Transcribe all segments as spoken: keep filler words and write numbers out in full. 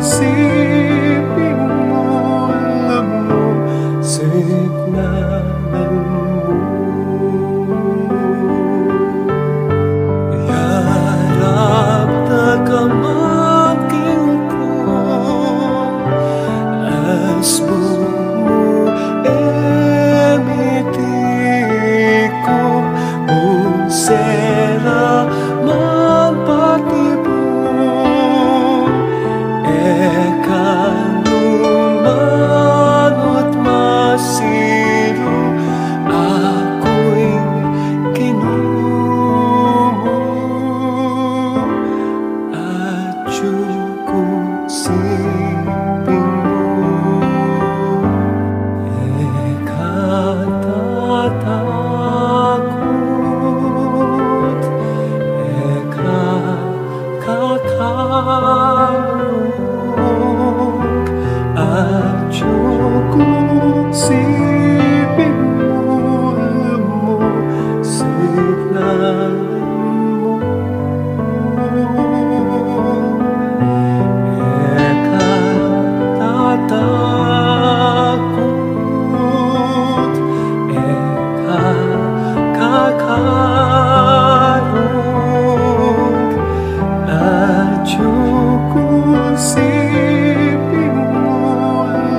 Siping mu, lumusiknan mu. Yarap da ka man king lugud, asbun mu e mitikup, nung sera man patibu, e ka nu manut masiru, aku ing Ginu mu, atyu ku siping mu. E ka tatakut, e ka kakalung, atyu ku siping mu, lumusiknan mu. E ka tatakut, e ka kakalung, atyu ku siping mu,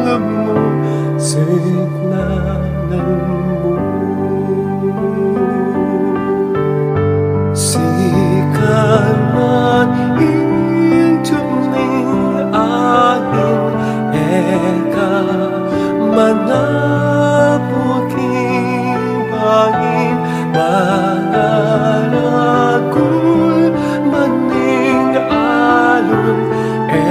lumusiknan mu. Sikan man ing dumi ning angin, e ka manapul king bangin, mangaragul man ing alung, e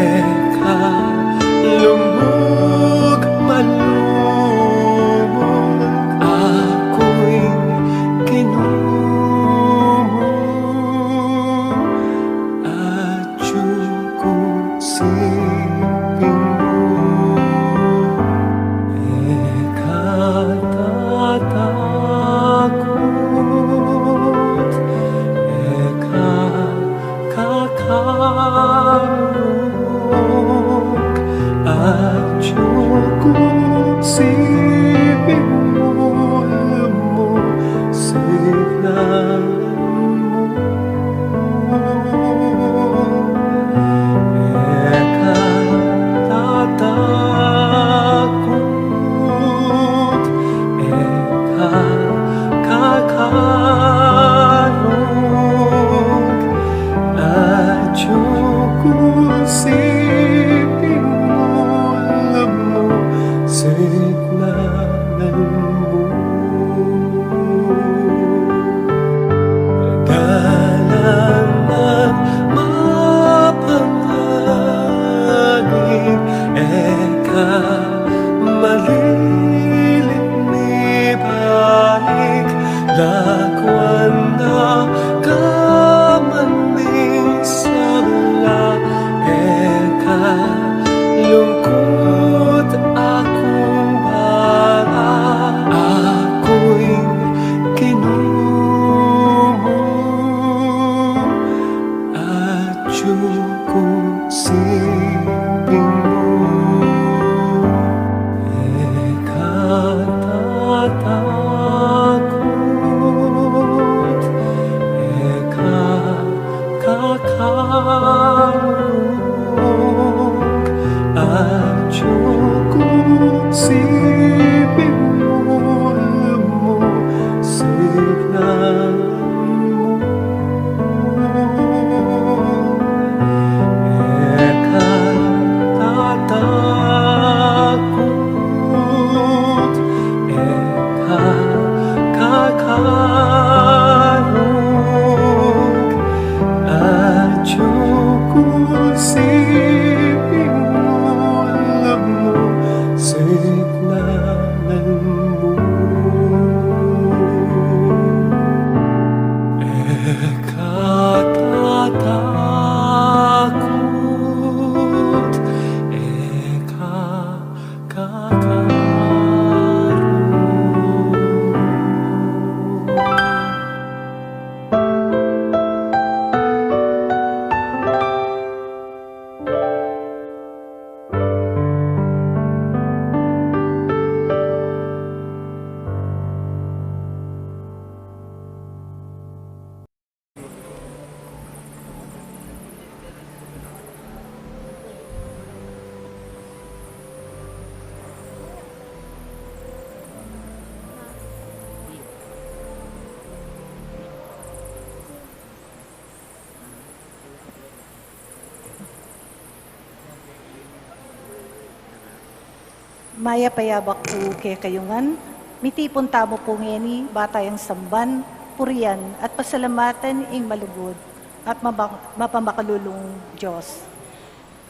Mayap a yabak pu kekayu ngan, mitipun tamu pu ngeni, ba tayang samban, purian, at pasalamatan ing malugud at mabak-, mapamakalulung Dios.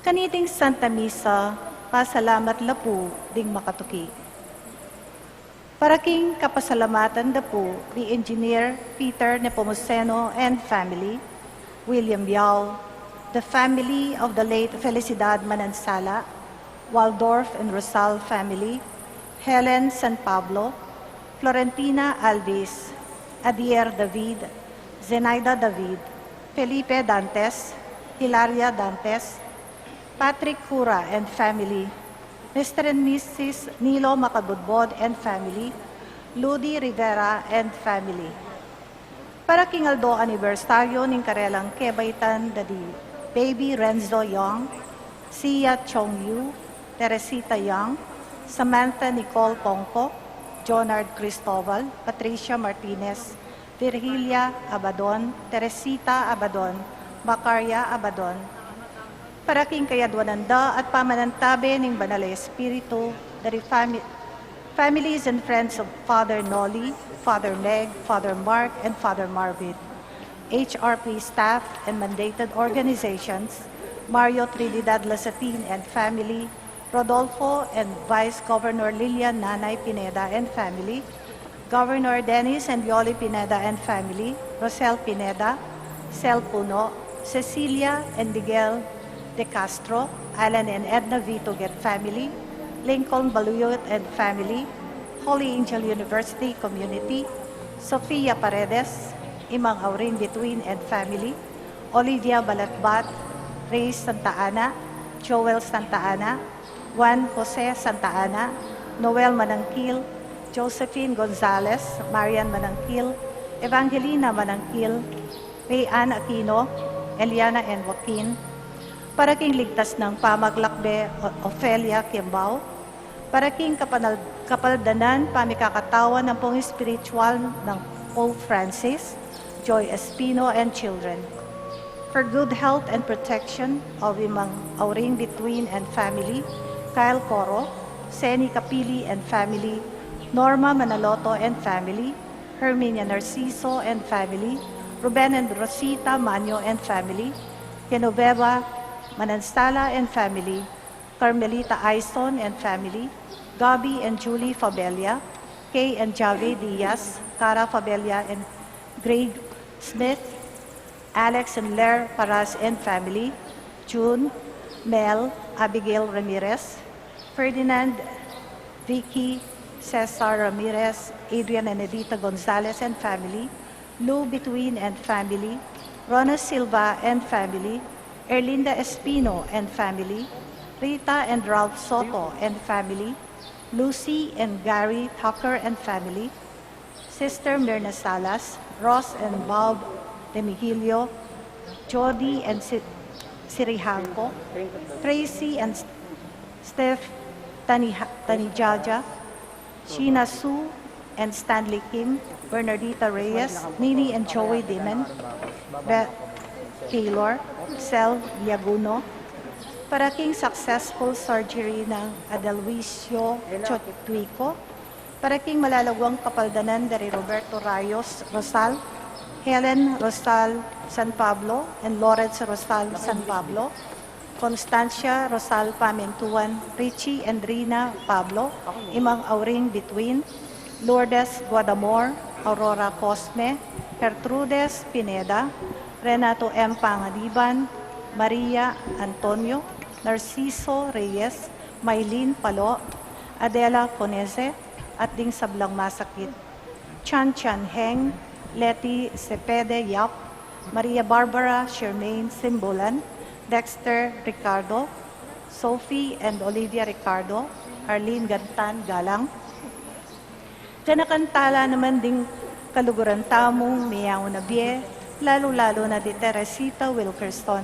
Kaniting Santa Misa, pasalamat la pu ding makatuki. Para king kapasalamatan da pu di Engineer Peter Nepomuceno and family, William Bial, the family of the late Felicidad Manansala, Waldorf and Rosal family, Helen San Pablo, Florentina Alvis, Adier David, Zenaida David, Felipe Dantes, Hilaria Dantes, Patrick Cura and family, Mister and Missus Nilo Macabudbod and family, Ludi Rivera and family. Para king aldo anibersaryo ning karelang kebaitan da di Baby Renzo Young, Sia Chong Yu, Teresita Young, Samantha Nicole Pongco, Jonard Cristobal, Patricia Martinez, Virgilia Abadon, Teresita Abadon, Macaria Abadon, para king kayadwanan da at pamanantabe ning Banal a Espiritu, da ri fami-, families and friends of Father Noli, Father Meg, Father Mark, and Father Marvin, H R P staff and mandated organizations, Mario Trinidad Lasatin and family, Rodolfo and Vice Governor Lilian Nanay Pineda and family, Governor Dennis and Yoli Pineda and family, Rosel Pineda, Sel Puno, Cecilia and Miguel De Castro, Alan and Edna Vituget family, Lincoln Baluyot and family, Holy Angel University community, Sofia Paredes, Imang Auring Bituin and family, Olivia Balatbat, Reyes Santa Ana, Joel Santa Ana, Juan Jose Santa Ana, Noel Manangkil, Josephine Gonzalez, Marian Manangkil, Evangelina Manangkil, May Ann Aquino, Eliana and Joaquin, para king ligtas nang pamaglakbe, O-, Ofelia Kiambao, para king kapanal-, kapaldanan pamikakatawan nang pung espiritual nang Pope Francis, Joy Espino and children. For good health and protection of Imang Auring Bituin and family, Kyle Coro, Seni Capili and family, Norma Manaloto and family, Herminia Narciso and family, Ruben and Rosita Manyo and family, Genoveva Manansala and family, Carmelita Aison and family, Gabby and Julie Fabella, Kay and Javi Diaz, Cara Fabella and Greg Smith, Alex and Ler Paras and family, June, Mel, Abigail Ramirez, Ferdinand, Vicky, Cesar Ramirez, Adrian and Edita Gonzalez and family, Lou Bituin and family, Rona Silva and family, Erlinda Espino and family, Rita and Ralph Soto and family, Lucy and Gary Tucker and family, Sister Mirna Salas, Ross and Bob Demigilio, Jody and Si-, Sirihanco, Tracy and S-, Steph Taniha-, Tanijaja, Sheena Sue and Stanley Kim, Bernardita Reyes, Nini and Joey Dimen, Beth Taylor, Sel Yaguno, para king successful surgery nang Adelwisio Chotwico, para king malalaguang kapaldanan da ri Roberto Rayos Rosal, Helen Rosal San Pablo, and Lawrence Rosal San Pablo, Constancia Rosal Pamintuan, Richie and Rina Pablo, Imang Auring Bituin, Lourdes Guadamor, Aurora Cosme, Gertrudes Pineda, Renato M Panganiban, Maria Antonio, Narciso Reyes, Maylene Palo, Adela Conese, at ding sablang masakit. Chan Chan Heng, Leti Cepede Yap, Maria Barbara Shermaine Simbulan, Dexter Ricardo, Sophie and Olivia Ricardo, Arlene Gantan Galang. Ganakan tala naman ding kaluguran tamung miyauna bie, lalu-lalu na di Teresita Wilkerson,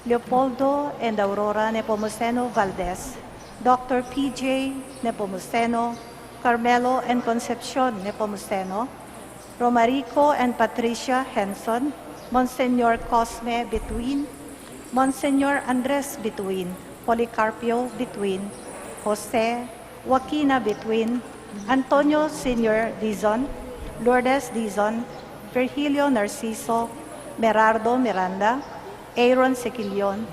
Leopoldo and Aurora Nepomuceno Valdez, Doctor P J Nepomuceno, Carmelo and Concepcion Nepomuceno, Romarico and Patricia Henson, Monsignor Cosme Bituin, Monsignor Andres Bituin, Policarpio Bituin, Jose Joaquina Between, Antonio Senior Dizon, Lourdes Dizon, Virgilio Narciso, Merardo Miranda, Aaron Sequilion,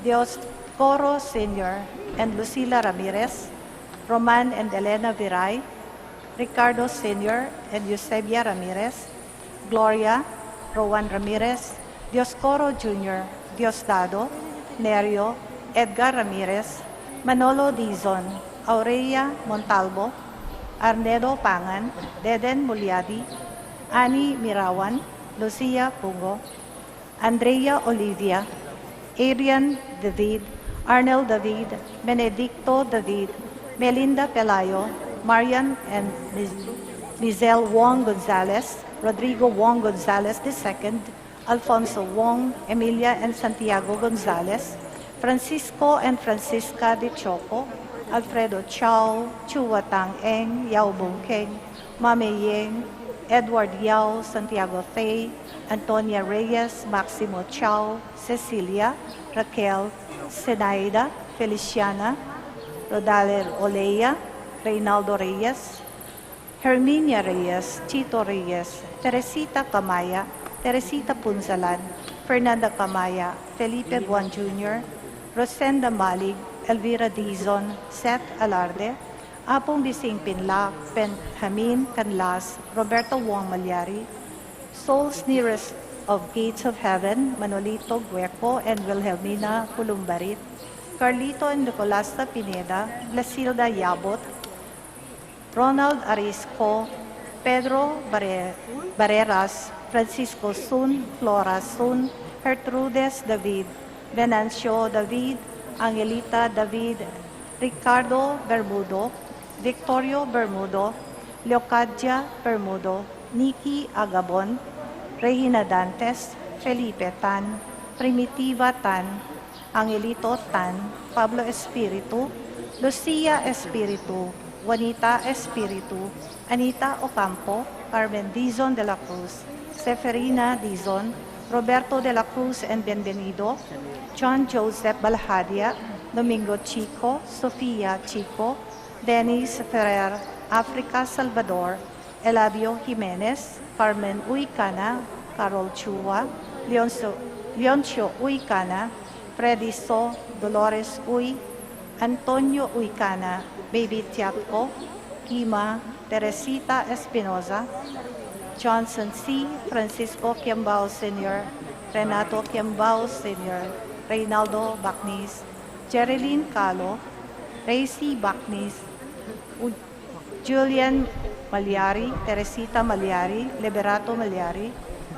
Dioscoro Senior and Lucila Ramirez, Roman and Elena Viray, Ricardo Senior and Eusebia Ramirez, Gloria, Rowan Ramirez, Dioscoro Junior, Diosdado, Nerio, Edgar Ramirez, Manolo Dizon, Aurelia Montalvo, Arnedo Pangan, Deden Muliadi, Annie Mirawan, Lucia Pungo, Andrea Olivia, Adrian David, Arnel David, Benedicto David, Melinda Pelayo, Marian and Liz- Lizelle Wong Gonzalez, Rodrigo Wong Gonzalez the second, Alfonso Wong, Emilia and Santiago Gonzalez, Francisco and Francisca de Choco, Alfredo Chao, Chua Tang Eng, Yao Bong Keng, Mame Yeng, Edward Yao, Santiago Fei, Antonia Reyes, Maximo Chao, Cecilia, Raquel, Zenaida, Feliciana, Rodale Oleya, Reynaldo Reyes, Herminia Reyes, Chito Reyes, Teresita Camaya, Teresita Punzalan, Fernanda Camaya, Felipe Buan Junior, Rosenda Malig, Elvira Dizon, Seth Alarde, Apung Bising Pinlac, Benjamin Canlas, Roberto Wong Malyari, Souls Nearest of Gates of Heaven, Manolito Gueco and Wilhelmina Pulumbarit, Carlito and Nicolasta Pineda, Blasilda Yabot, Ronald Arisco, Pedro Bare- Barreras, Francisco Sun, Flora Sun, Gertrudes David, Venancio David, Angelita David, Ricardo Bermudo, Victorio Bermudo, Leocadia Bermudo, Nikki Agabon, Regina Dantes, Felipe Tan, Primitiva Tan, Angelito Tan, Pablo Espiritu, Lucia Espiritu, Juanita Espiritu, Anita Ocampo, Carmen Dizon de la Cruz, Seferina Dizon, Roberto de la Cruz and Bienvenido, John Joseph Balhadia, Domingo Chico, Sofia Chico, Dennis Ferrer, Africa Salvador, Eladio Jimenez, Carmen Uy Cana, Carol Chua, Leoncio, Leoncio Uy Cana, Freddy So, Dolores Uy, Antonio Uy Cana, Baby Tiatko, Kima, Teresita Espinoza, Johnson C., Francisco Kiambao Senior, Renato Kiambao Senior, Reynaldo Bacnis, Jerilyn Calo, Racy Bacnis, U- Julian Malyari, Teresita Malyari, Liberato Malyari,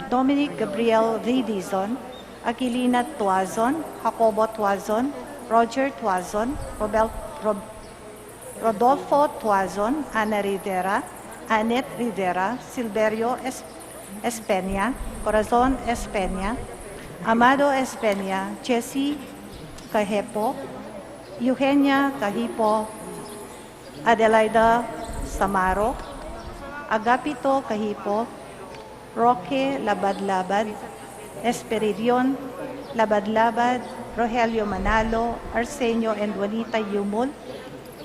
Dominic Gabriel V. Dizon, Aquilina Tuazon, Jacobo Tuazon, Roger Tuazon, Robel- Rob- Rodolfo Tuazon, Ana Rivera, Annette Rivera, Silverio Es- Espenia, Corazon Espenia, Amado Espenia, Jesse Cahepo, Eugenia Cahipo, Adelaida Samaro, Agapito Cahipo, Roque Labad-Labad, Esperidion Labad-Labad, Rogelio Manalo, Arsenio and Juanita Yumul,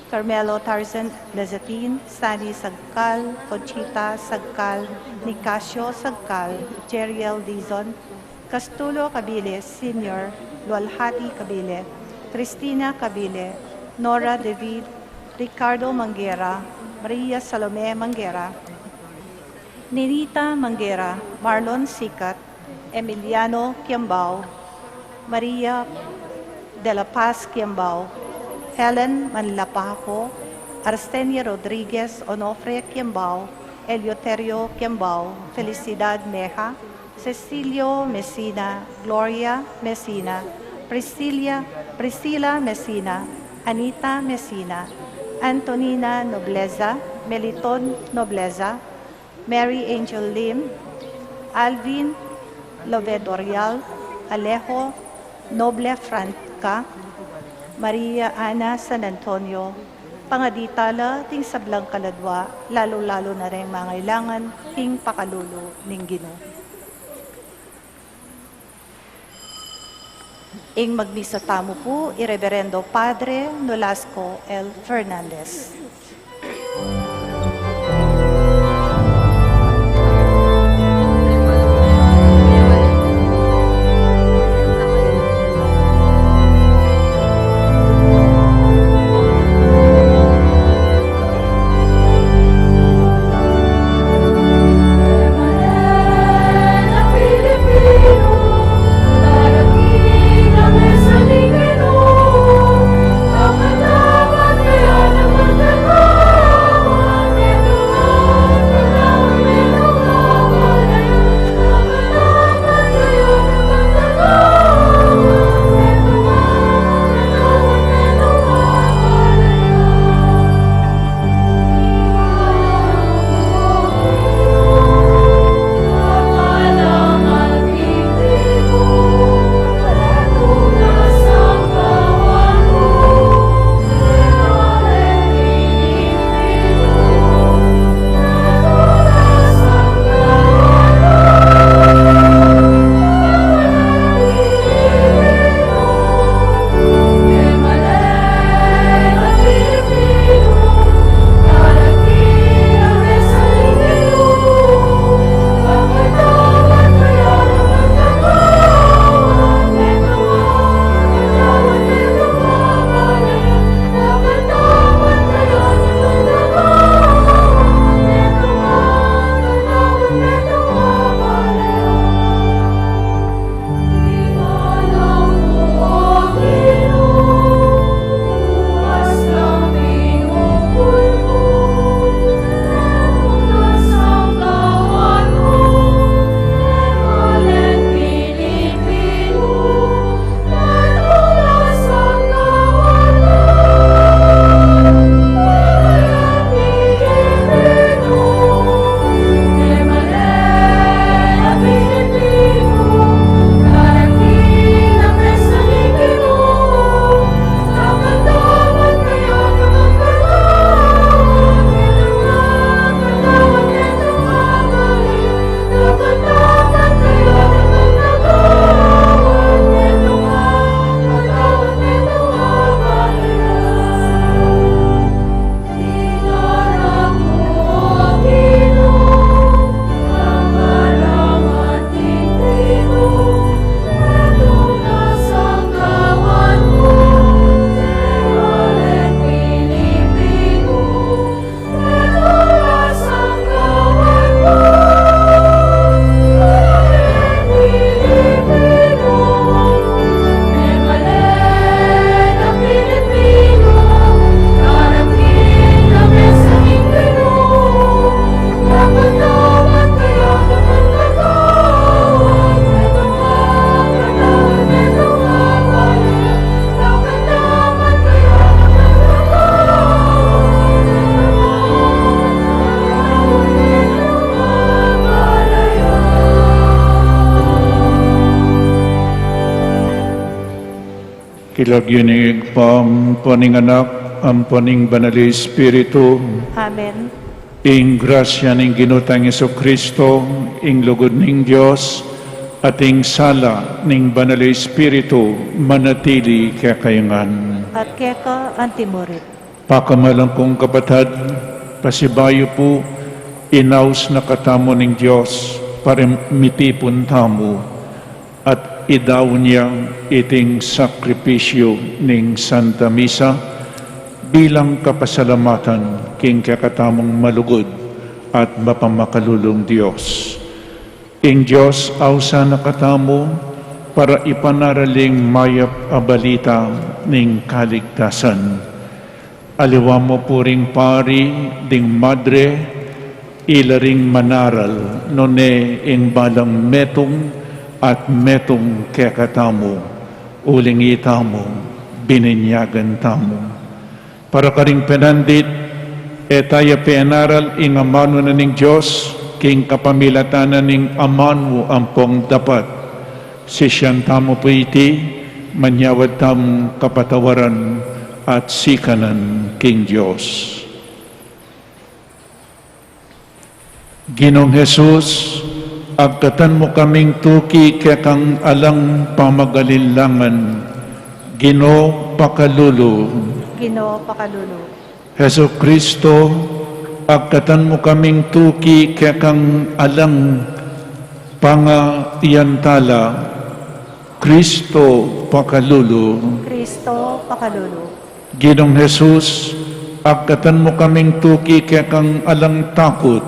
Carmelo Tarzan Lezatin, Sani Sagkal, Conchita Sagkal, Nicasio Sagkal, Jeriel Dizon, Castulo Cabile Senior, Lualhati Cabile, Cristina Cabile, Nora David, Ricardo Manguera, Maria Salome Manguera, Ninita Manguera, Marlon Sicat, Emiliano Kiambao, Maria de la Paz Kiambao, Helen Manlapajo, Arsenia Rodriguez, Onofre Kiambao, Eleuterio Kiambao, Felicidad Meja, Cecilio Mesina, Gloria Mesina, Priscilla, Priscilla Mesina, Anita Mesina, Antonina Nobleza, Meliton Nobleza, Mary Angel Lim, Alvin Lovedorial, Alejo Noble Franca, Maria Ana San Antonio, pangadi tala ding sablang kaladwa, lalu-lalu na reng mangailangan king pakalulu ning Ginu. Ing magmisa tamu pu i Reverendo Padre Nolasco L. Fernandez. King lagyu ning Ibpa, ampo ning Anak, ampo ning Banal a Espiritu. Amen. Ing grasya ning Ginu tang Jesucristo, ing lugud ning Dios, at ing sala ning Banal a Espiritu, manatili kekayu ngan. At keka antimurin. Pakamalan kung kapatad, pasibayu pu, inaus na katamu ning Dios para mitipun tamu at idaun ya iting sakripisyu ning Santa Misa bilang kapasalamatan king kekatamung malugud at mapamakalulung Dios. Ing Dios ausan na katamu para ipanaral ing mayap a balita ning kaligtasan. Aliwa mu pu ring pari, ding madre, ila ring manaral, nune ing balang metung at metung kekatamu, uling itamu, bininyagan tamu. Para karing penandit, e taya penaral ing amanu na ning Dios, king kapamilatan na ning amanu ampong dapat. Sisian tamu pu iti, manyawad tamung kapatawaran at sikanan king Dios. Ginung Jesus, agkatan mu kaming tuki kekang alang pamagalinlangan. Ginu, pakalulu. Ginu, pakalulu. Jesucristo, agkatan mu kaming tuki kekang alang pangaiantala. Cristo, pakalulu. Cristo, pakalulu. Ginung Jesus, agkatan mu kaming tuki kekang alang takut,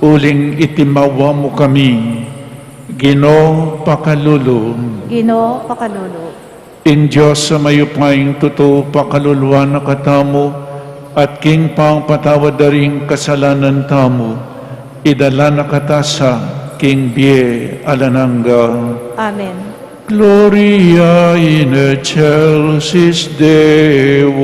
uling itimawa mu kami. Ginu, pakalulu. Ginu, pakalulu. Ing Dios a mayupayang tutu pakaluluan na katamu, at king pangpatawad da ring kasalanan tamu, idala na kata sa king bie alang angga. Amen. Gloria in excelsis Deo.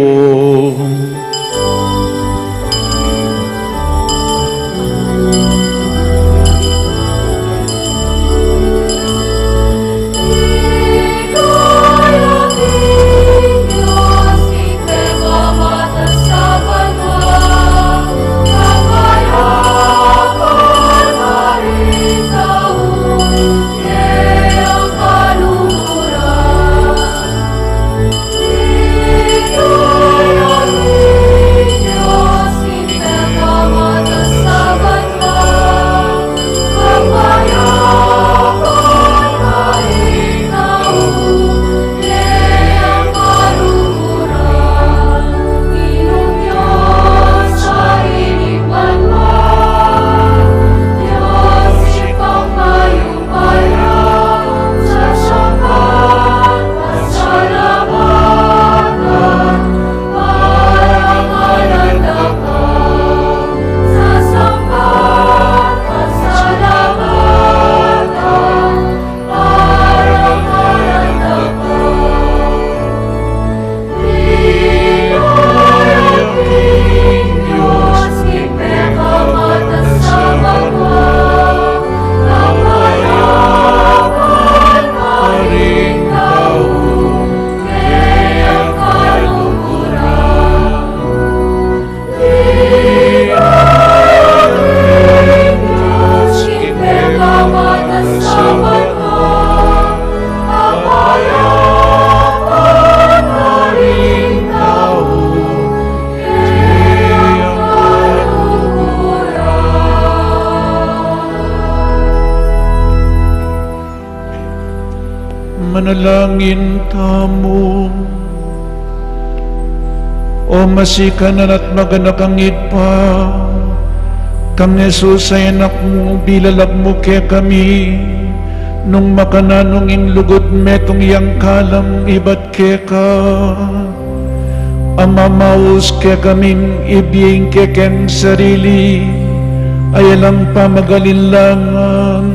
Manalangin tamu. O masikanan at maganakang Ibpa, kang Jesus a Anak mu, bilalag mu kekami nung makananu ing lugud metung yang kalam ibat keka, a mamaus kekaming ibie ing kekeng sarili a alang pamagalinlangan,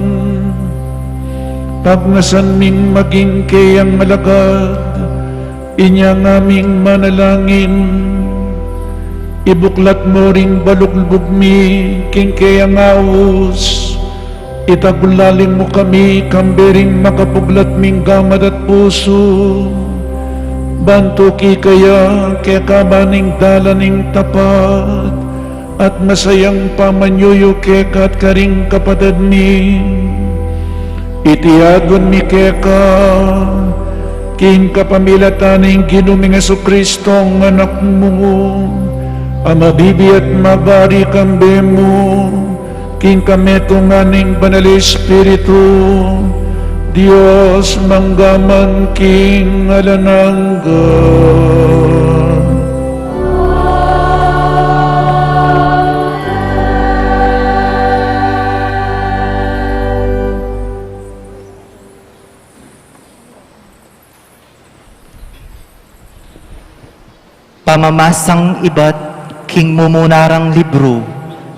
pagnasan ming maging keyang alagad. Inya ngaming manalangin, ibuklat mu ring balugbug mi king keyang aus, itagulaling mu kami kambe ring makabuklat ming gamat at pusu, Ban tuki kaya keka ban ing dalan ning tapat at masayang pamanyuyu keka at karing kapatad mi. Iti aduan mi keka king kapamilatan ning Ginu ming Jesucristo, Anak mu, a mabibie at mabari kambe mu, king kametungan ning Banal Espiritu, Dios mangga man king alang angga. Pamamasang ibat king mumunarang libru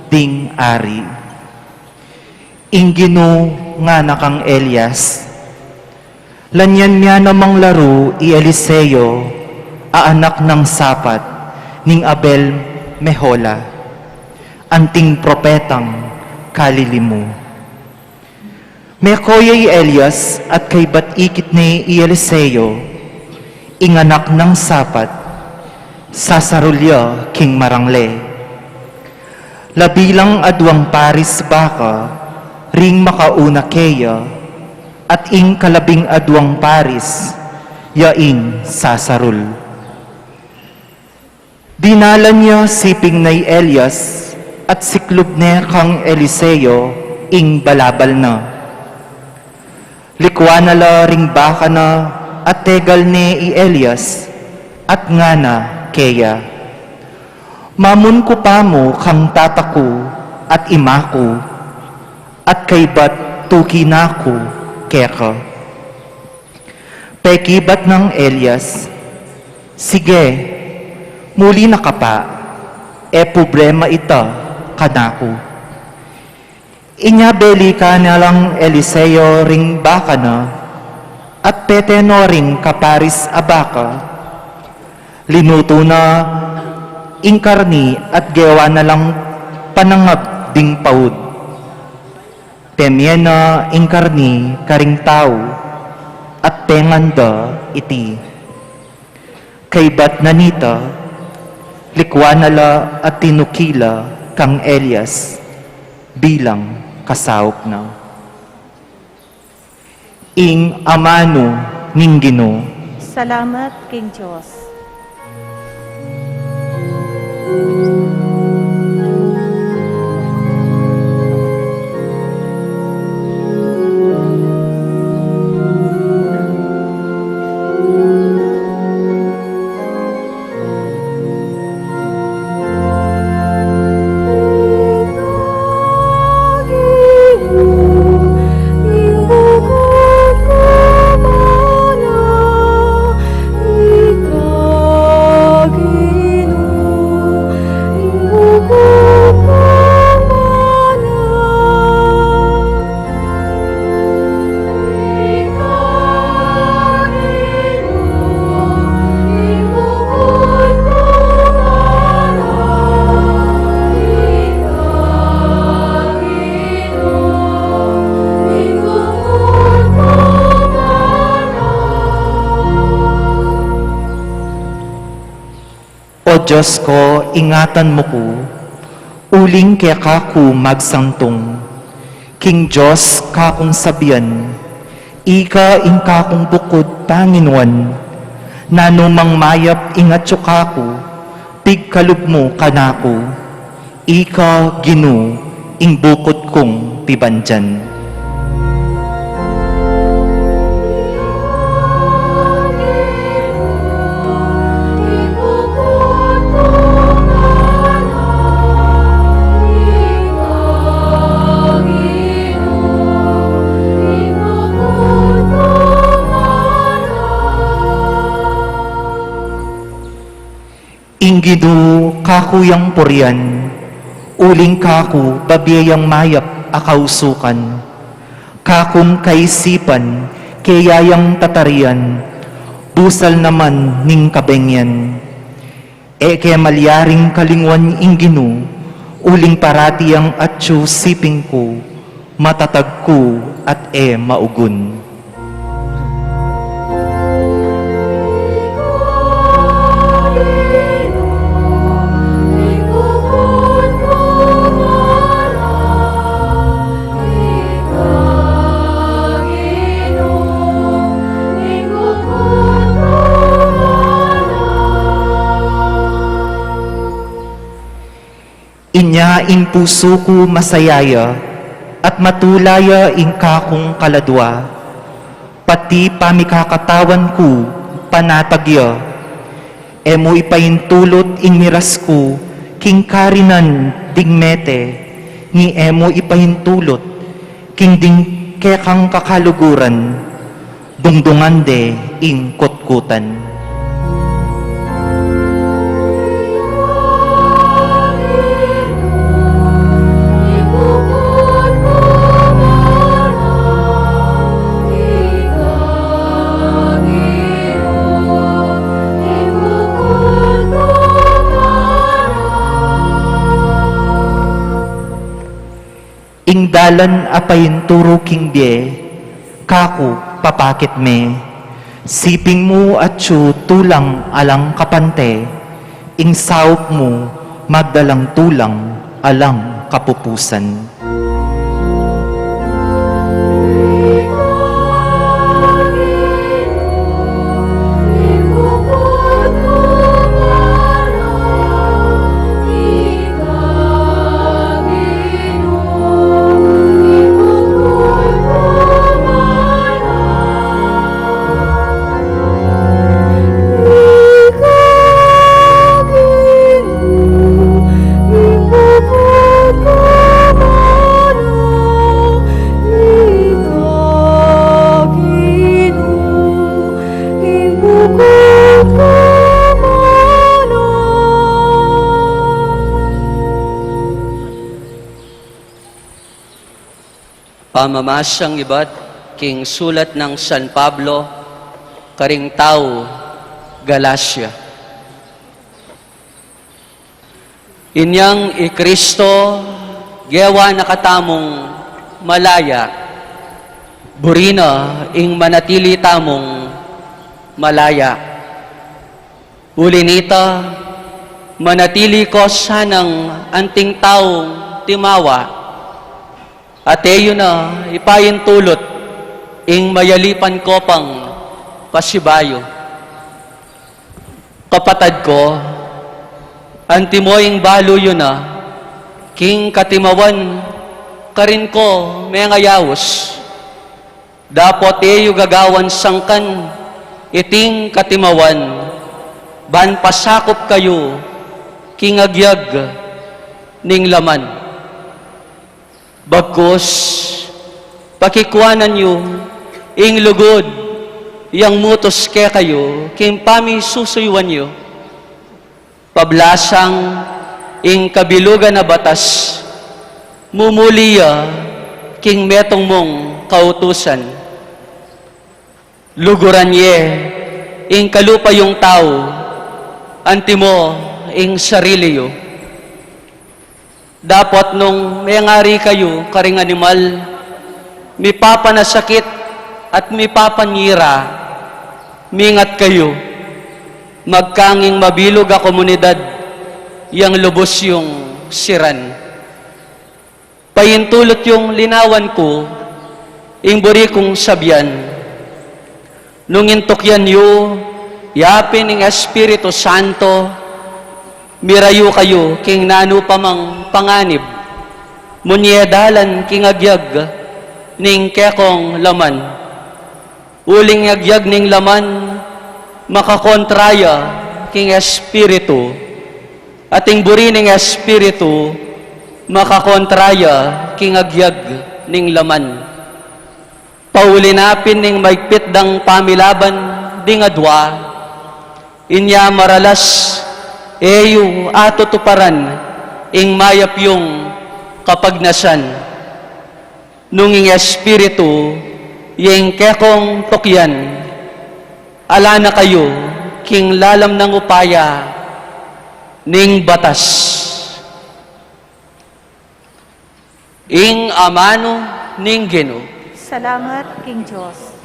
ding Ari. Ing Ginu ngana kang Elias, Lanyan mia namang laru i Eliseo a anak nang Safat ning Abel-Mehola, anting propetang kalili mu. Meko ya i Elias at kaybat ikit ne i Eliseo, ing anak nang Safat, sasarul ya king marangle. Labi lang aduang paris baka ring makauna keya, at ing kalabing aduang paris ya ing sasarul. Dinalan ya siping na i Elias at siklub ne kang Eliseo ing balabal na. Likuan na la ring baka na at tegal ne i Elias at ngana keya, Mamun ku pa mu kang tata ku at ima ku, at kaybat tuki na ku keka. Pekibat nang Elias, Sige, muli na ka pa, e problema ita kanaku. Inya belikan na lang Eliseo ring baka na, at pete no ring kaparis a baka. Linutu na ing karni at gewa na lang panangab ding paud. Pemie na ing karni karing tau at pengan da iti. Kaybat na nita, likuan na la at tinuki la kang Elias bilang kasaup na. Ing amanu ning Ginu. Salamat king Dios. O Dios ko, ingatan mu ku, uling keka ku magsantung. King Dios kakung sabian, ika ing kakung bukud, Panginoon, nanu mang mayap ing atyu kaku, pigkalub mu kanaku. Ika, Ginu, ing bukud kung pibandian. Ing Ginu kaku yang purian, uling kaku babie yang mayap a kausukan. Kakung kaisipan, keya yang tatarian, busal naman ning kabengian. E ke malyaring kalinguan ing Ginu, uling parati yang atyu siping ku, matatag ku at e maugun. Inya ing pusu ku masaya ya, at matula ya ing kakung kaladua. Pati pamikakatawan ku, panatag ya. E mu ipaintulut ing miras ku king karinan ding mete, ni e mu ipaintulut king ding kekang kakaluguran, dungdungan de ing kutkutan. Ing dalan a painturu king bie, kaku papakit me. Siping mu atyu tulang alang kapante, ing saup mu magdalang tulang alang kapupusan. Pamamasang ibat king sulat nang San Pablo karing tau Galacia. Inyang i Kristo gewa na katamung malaya, buri na ing manatili tamung malaya. Uli nita, manatili ko sanang anting taung timawa, at e yu na ipaintulut ing mayalipan ko pang pasibayu. Kapatad ko, antimo ing balu yu na king katimawan karin ko mengayaus. Dapot e yu gagawan sangkan iting katimawan, ban pasakup kayu king agyag ning laman. Bagkus, pakikuanan yu ing lugud yang mutus kekayu king pamisusuyuan yu. Pablasang ing kabilugan a batas, mumuli ya king metung mung kautusan. Luguran ye ing kalupa yung tau, antimo ing sarili yu. Dapot nung mengari kayu karing animal, mipapanasakit at mipapanyira, mingat kayu, magkang ing mabilug a komunidad yang lubus yung siran. Paintulut yung linawan ku, ing buri kung sabian. Nung intukyan yu ya pin ning Espiritu Santo, mirayu kayu king nanu pa mang panganib, munye dalan king agyag ning kekong laman. Uling agyag ning laman makakontra ya king Espiritu, at ing buri ning Espiritu makakontra ya king agyag ning laman. Pauli na pin ning maigpit dang pamilaban ding adwa, inya maralas e yu atutuparan ing mayap yung kapagnasan. Nung ing Espiritu ya ing kekong tukyan, ala na kayu king lalam nang upaya ning batas. Ing amanu ning Ginu. Salamat king Dios.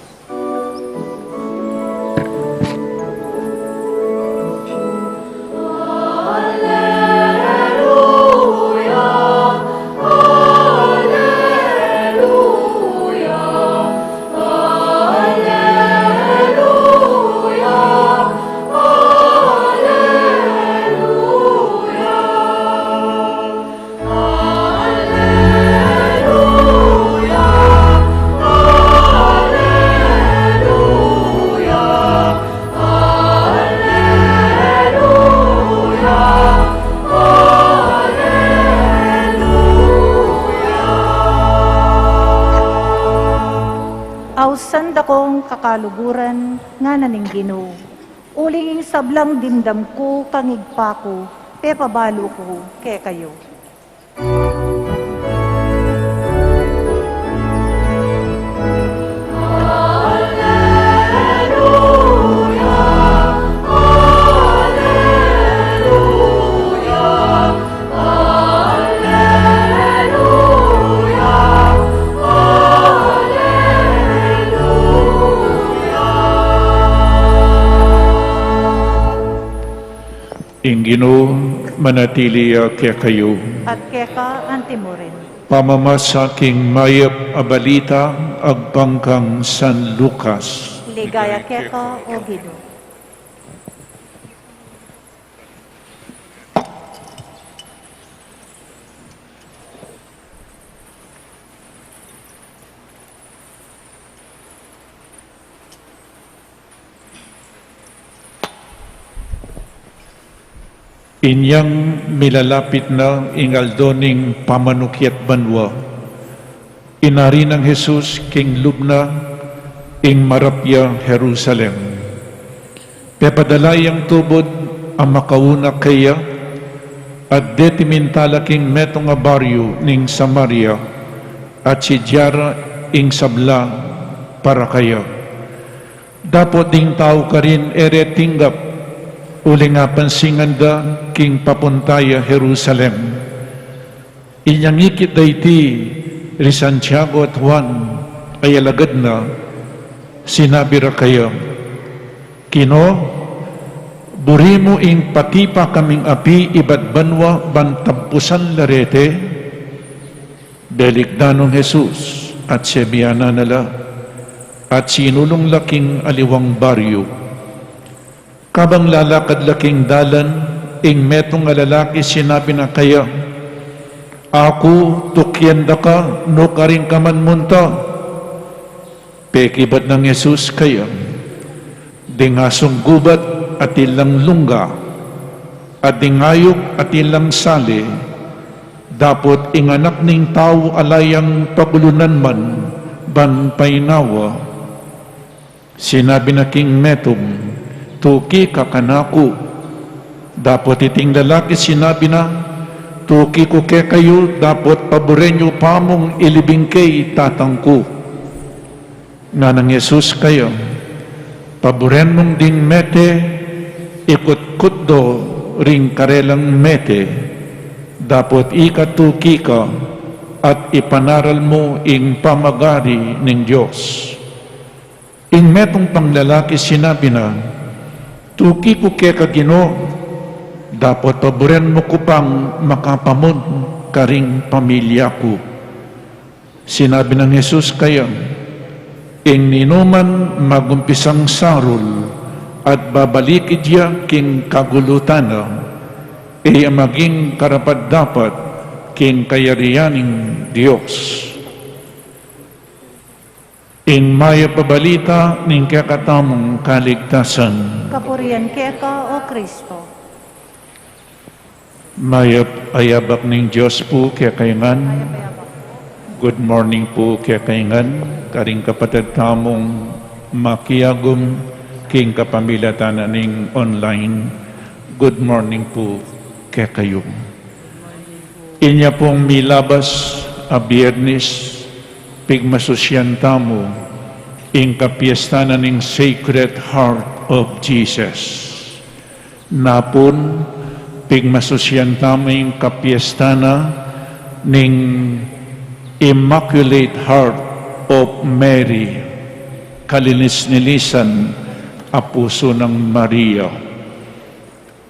kaluguran, ngana ning Ginu. Uling ing sablang dimdam ku kang Ibpa ku, pepabalu ku kekayu. Ing Ginu manatili ya kekayu. At keka antimurin. Pamamasa king mayap a balita agpang kang San Lucas. Ligaya keka, O Ginu. Inyang milalapit na ing aldo ning pamanukiat banua, inari nang Jesus king lub na ing marapyang Jerusalem. Pepadala yang tubud a makauna keya, at deti mintala king metung a baryu ning Samaria, at sidya ra ing sabla para keya. Dapot ding tau karin e re tinggap, uling apansingan da king papunta ya Jerusalem. Inyang ikit da iti ri Santiago at Juan a alagad na, sinabi ra keya, Kinu, buri mu ing patipa kaming api ibat banua ban tabusan la reti? Belikdan nung Jesus at sebianan na la, at sinulung la king aliwang baryu. Kabang lalakad la king dalan, ing metung a lalaki sinabi na keya, Aku, tukian da ka, nukarin ka man munta. Pekibat nang Jesus keya, Ding asung gubat atin lang lungga, at ding ayup atin lang sali, dapot ing Anak ning Tau ala yang pagulunan man ban painawa. Sinabi na king metung, Tuki ka kanaku. Dapot iting lalaki sinabi na, Tuki ku kekayu, dapot paburen yu pa mung ilibing ke i Tatang ku. Nganang Jesus keya, Paburen mung ding mete, ikutkut do ring karelang mete, dapot ika tuki ka, at ipanaral mu ing pamagari ning Dios. Ing metung pang lalaki sinabi na, Tuki ku keka Ginu, dapot paburen mu ku pang makapamun karing pamilya ku. Sinabi nang Jesus keya, Ing ninuman magumpisang sarul at babalikid ya king kagulutan na, e ya maging karapat-dapat king kayarian ning Dios. Ing mayap a balita ning kekatamung kaligtasan. Kapurian keka, O Kristo. Mayap a yabak ning Dios pu kekayu ngan. Good morning pu kekayu ngan, karing kapatad tamung makiagum king kapamilatan na ning online. Good morning pu kekayu. Inya pung milabas a Biernis, pigmasusian tamu ing kapiestan na ning Sacred Heart of Jesus. Napun, pigmasusian tamu ing kapiestan na ning Immaculate Heart of Mary, kalinis-linisan a pusu nang Maria.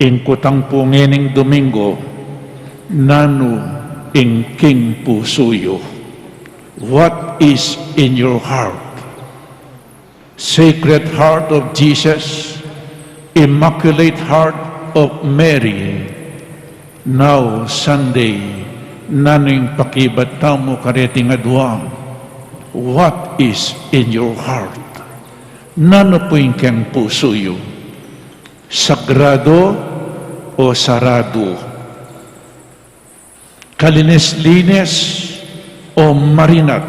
Ing kutang pu ngening Domingo, nanu ing king pusu yu? What is in your heart? Sacred Heart of Jesus, Immaculate Heart of Mary. Now, Sunday, nanu ing pakibat tamu kareting adua? What is in your heart? Nanu pu ing keng pusu yu? Sagrado o sarado? Kalinis-linis o marinat?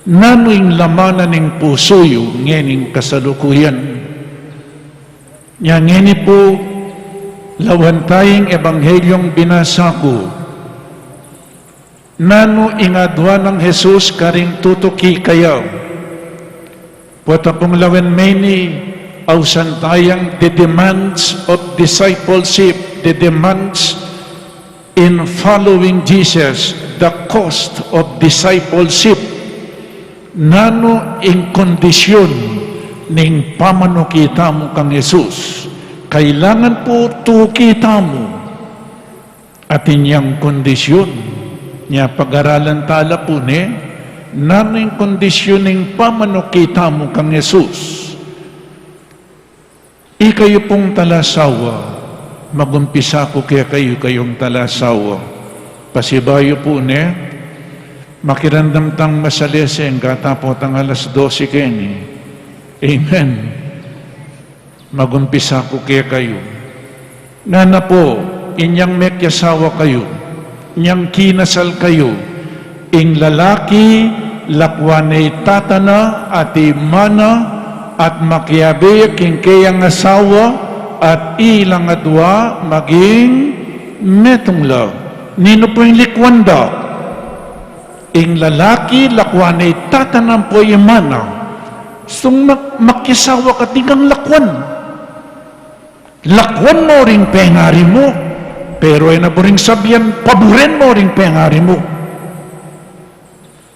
Nanu ing laman na ning pusu yu ngening kasalukuyan? Nya ngeni pu, lawen taya ing ebanghelyung binasa ku. Nanu ing adwa nang Jesus karing tutuki kaya? Pota pung lawen meni, ausan tayang the demands of discipleship, the demands in following Jesus, the cost of discipleship. Nanu ing kondisyun ning pamanuki tamu kang Jesus? Kailangan pu tuki tamu. Atin yang kondisyun. Nya pagaralan tala pu ne, nanu ing kondisyun ning pamanuki tamu kang Jesus? Ikayu pung talasawa, magumpisa ku kekayu, ikayung talasawa. Pasibayu pu ne, makiramdam tang masalese, gata pu tang alas dose keni. Amen. Magumpisa ku kekayu. Ngana pu, inyang mekiasawa kayu, inyang kinasal kayu, ing lalaki lakwan ne i tata na at i ina na, at makiabe ya king keyang asawa, at ilang adwa maging metung la. Ninu pu ing likwan da? Ing lalaki lakwan ne i tata na ampo i ina na. Sung mak-, makiasawa ka, atin kang lakwan. Lakwan mu ring pengari mu, pero e na buring sabian paburen mu ring pengari mu.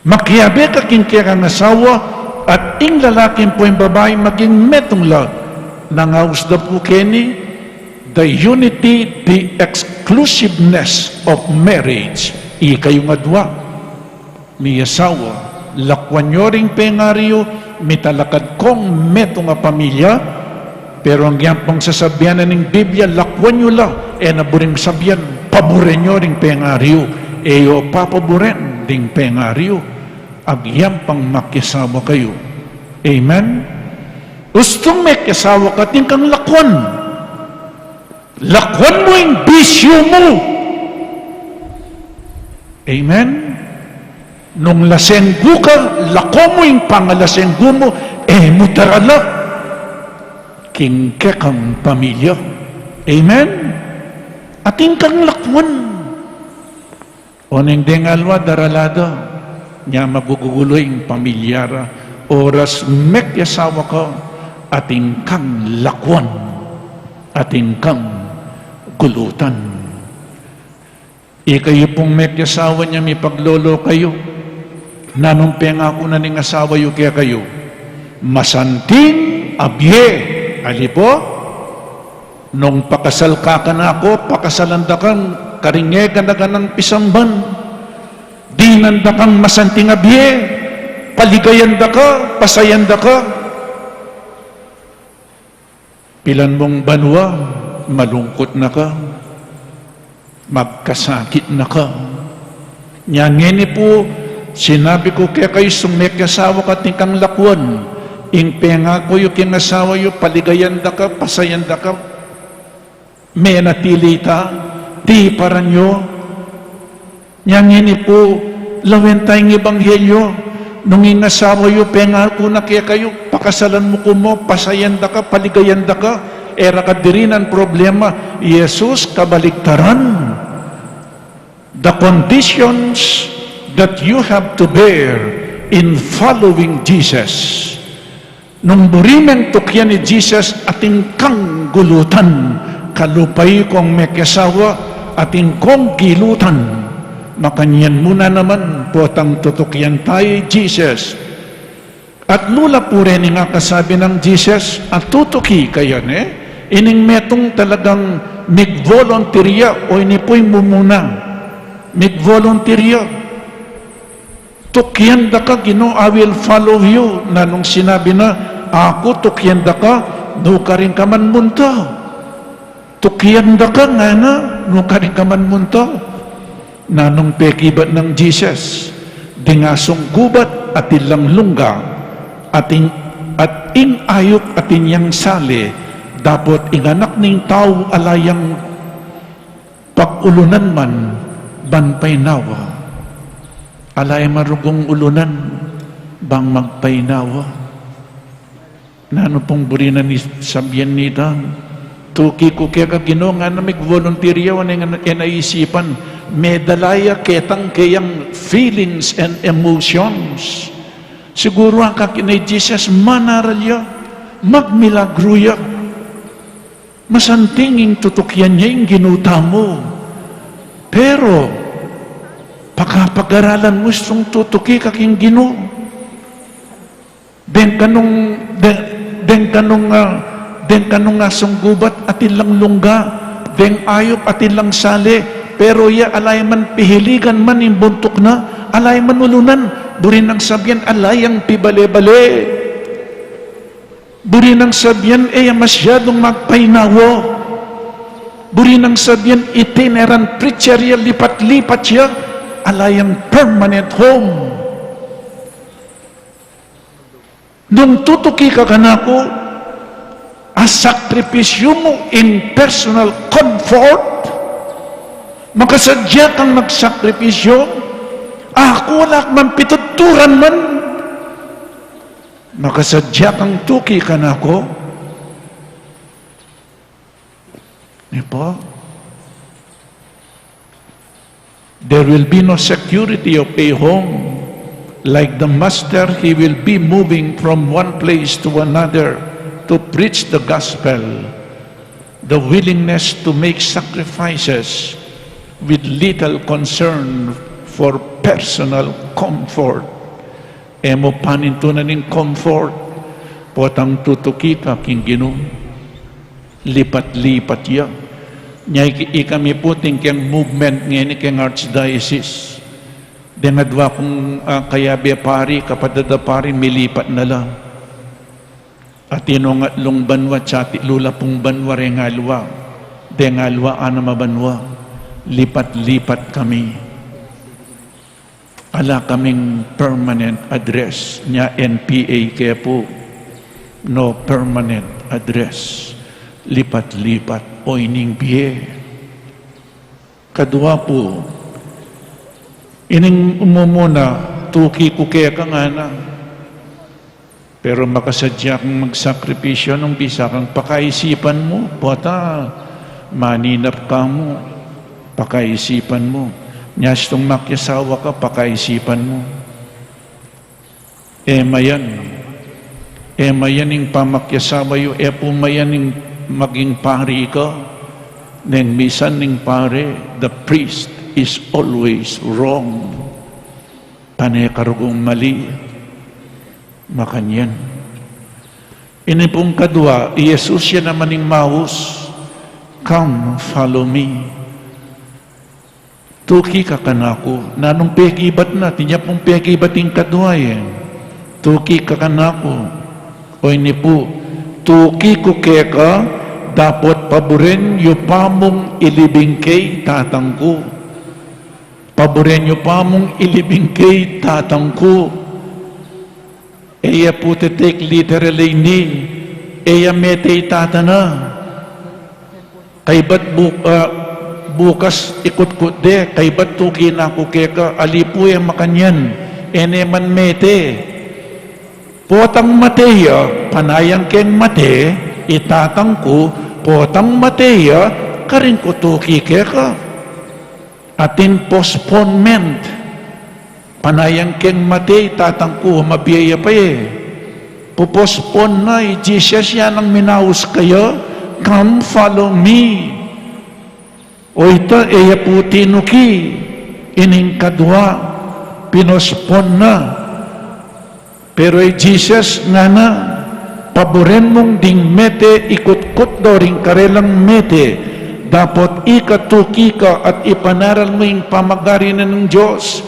Makiabe ka king kekang asawa, at ing lalaki ampo ing babai maging metung la. Nang aus da pu keni, the unity, the exclusiveness of marriage. Ikayung adwa miasawa, lakwan yu ring pengari yu, mitalakad kong metung a pamilya, pero agyang pang sasabian na ning Biblia, lakwan yu la, e na buring sabian paburen yu ring pengari yu, e yu papaburen ding pengari yu, agyang pang makiasawa kayu. Amen? Ustung mekiasawa ka, atin kang lakwan. Lakwan mu ing bisyu mu. Amen? Nung lasenggu ka, lako mu ing pangalasenggu mu, e mu darala king kekang pamilya. Amen? Atin kang lakwan. Oneng deng alwa, darala da, nya magugugulu ing pamilya ra. Oras mekiasawa ka, atin kang lakwan, atin kang gulutan. Ikayu pung mekiasawa, nya mipaglolo kayu. Nanung pengaku na ning asawa yu kekayu? Masanting a bie. Ali pu? Nung pakasal ka kanaku, pakasalan da ka karing e gana-ganang pisamban. Dinan da kang masanting a bie, paligayan da ka, pasayan da ka. Pilan mung banua, malungkut na ka, magkasakit na ka. Nya ngeni pu, sinabi ku kekayu, sung mekiasawa ka, atin kang lakwan. Ing pengaku yu king asawa yu, paligayan da ka, pasayan da ka, menatili ta, tiparan yu. Nya ngeni pu, lawen taya ing ebanghelyo. Nung ing asawa yu pengaku na kekayu, pakasalan mu ku mu, pasayan da ka, paligayan da ka, e ra ka dirinan problema. Jesus, kabaligtaran. The conditions that you have to bear in following Jesus. Nung buri meng tukian i Jesus, atin kang gulutan. Kalupa i kong mekiasawa, atin kong gilutan. Makanyan mu na naman, potang tutukian taya i Jesus. At lula pu reni ing akasabi nang Jesus, a tutuki kaya ne, ining metung talagang mig-volunteer ya, o ini pu'y mumuna, mig-volunteer ya. Tukian da ka, Ginu, I will follow you. Nanung sinabi na, aku tukian da ka, nu karin ka man munta? Tukian da ka, ngana, nu karin ka man munta? Nanung pekibat nang Jesus? Ding asung gubat atin lang lungga, atin, at ing ayup atin yang sali, dapot ing Anak ning Tau ala yang pag-ulunan man ban painawa. Ala yang marugung ulunan. Bang magpainawa. Nanu pung buri na ning sabyan nita? Tuki ku keka, Ginu, ngana, mig-volunteer ya, o neng e na isipan. Medala ya ketang keyang feelings and emotions. Siguru akakit ne Jesus, manaral ya, magmilagru ya. Masanting ing tutukian ya ing Ginu tamu. Pero, pakapagaralan mu istung tutuki ka king Ginu. Deng kanung, deng, deng kanung, ah, deng kanung asung gubat atin lang lungga, deng ayup atin lang sali, pero ya ala ya man pihiligan man ing buntuk na, ala ya man ulunan, buri nang sabyan ala yang pibale-bale. Buri nang sabyan e ya masyadung magpainawa. Buri nang sabyan itinerant preacher ya, lipat-lipat ya, ala yang permanent home. Nung tutuki ka kanaku, asakripisyu mu ing personal comfort, makasadya kang magsakripisyu, aku ala kang pituturan man, makasadya kang tuki kanaku. Di ba? There will be no security of a home. Like the master, he will be moving from one place to another to preach the gospel. The willingness to make sacrifices with little concern for personal comfort. E mu panintunan ing comfort, potang tutuki ka king Ginu. Lipat-lipat ya. Nya ik-, ikami pu, atin keng movement ngeni keng Archdiocese. Deng adwa kung, ah, kayabe pari, kapatad a pari, milipat na la. Atin nung atlung banua, atin lula pung banua, reng aliwa. Deng aliwa, anam a banua. Lipat-lipat kami. Ala kaming permanent address. Nya N P A ke pu, no permanent address. Lipat-lipat o ining bie. Kadua pu, ining mumuna, tuki ku keka ngana. Pero makasadya kang magsakripisyu nung bisa kang pakaisipan mu, pota maninap ka mu, pakaisipan mu. Nya istung makiasawa ka, pakaisipan mu. E mayan, e mayan ing pamakyasawa yu, e pu mayan ing maging pari ka, neng misan ing pari, the priest is always wrong. Pane karugong mali, makanyan. Ini pung kadua, i Jesus ya naman ing maus, "Come, follow me." Tuki ka kanaku. Nanung pekibat na, atin ya pung pekibat ing kadua e. Tuki ka kanaku. O ini pu, tuki ku keka, dapot paburen yu pa mung ilibing ke i Tatang ku. Paburen yu pa mung ilibing ke i Tatang ku. E ya pu te-take literally ini, e ya mete i Tata na. Kaybat bu-, ah, bukas ikutkut de, kaybat tuki na ku keka, ali pu e makanyan, e ne man mete. Potang mate ya, panayang keng mate i Tatang ku, potang mate ya, karin ku tuki keka. Atin postponement. Panayang keng mate i Tatang ku, mabie ya pa e. Pu-postpone na, i Jesus ya nang minaus kaya, "Come, follow me." O ita, e ya pu tinuki, ining kadua, pinospon na. Pero i Jesus ngana, paburen mung ding mete ikutkut do ring karelang mete, dapot ika tuki ka at ipanaral mu ing pamagari na ning Dios.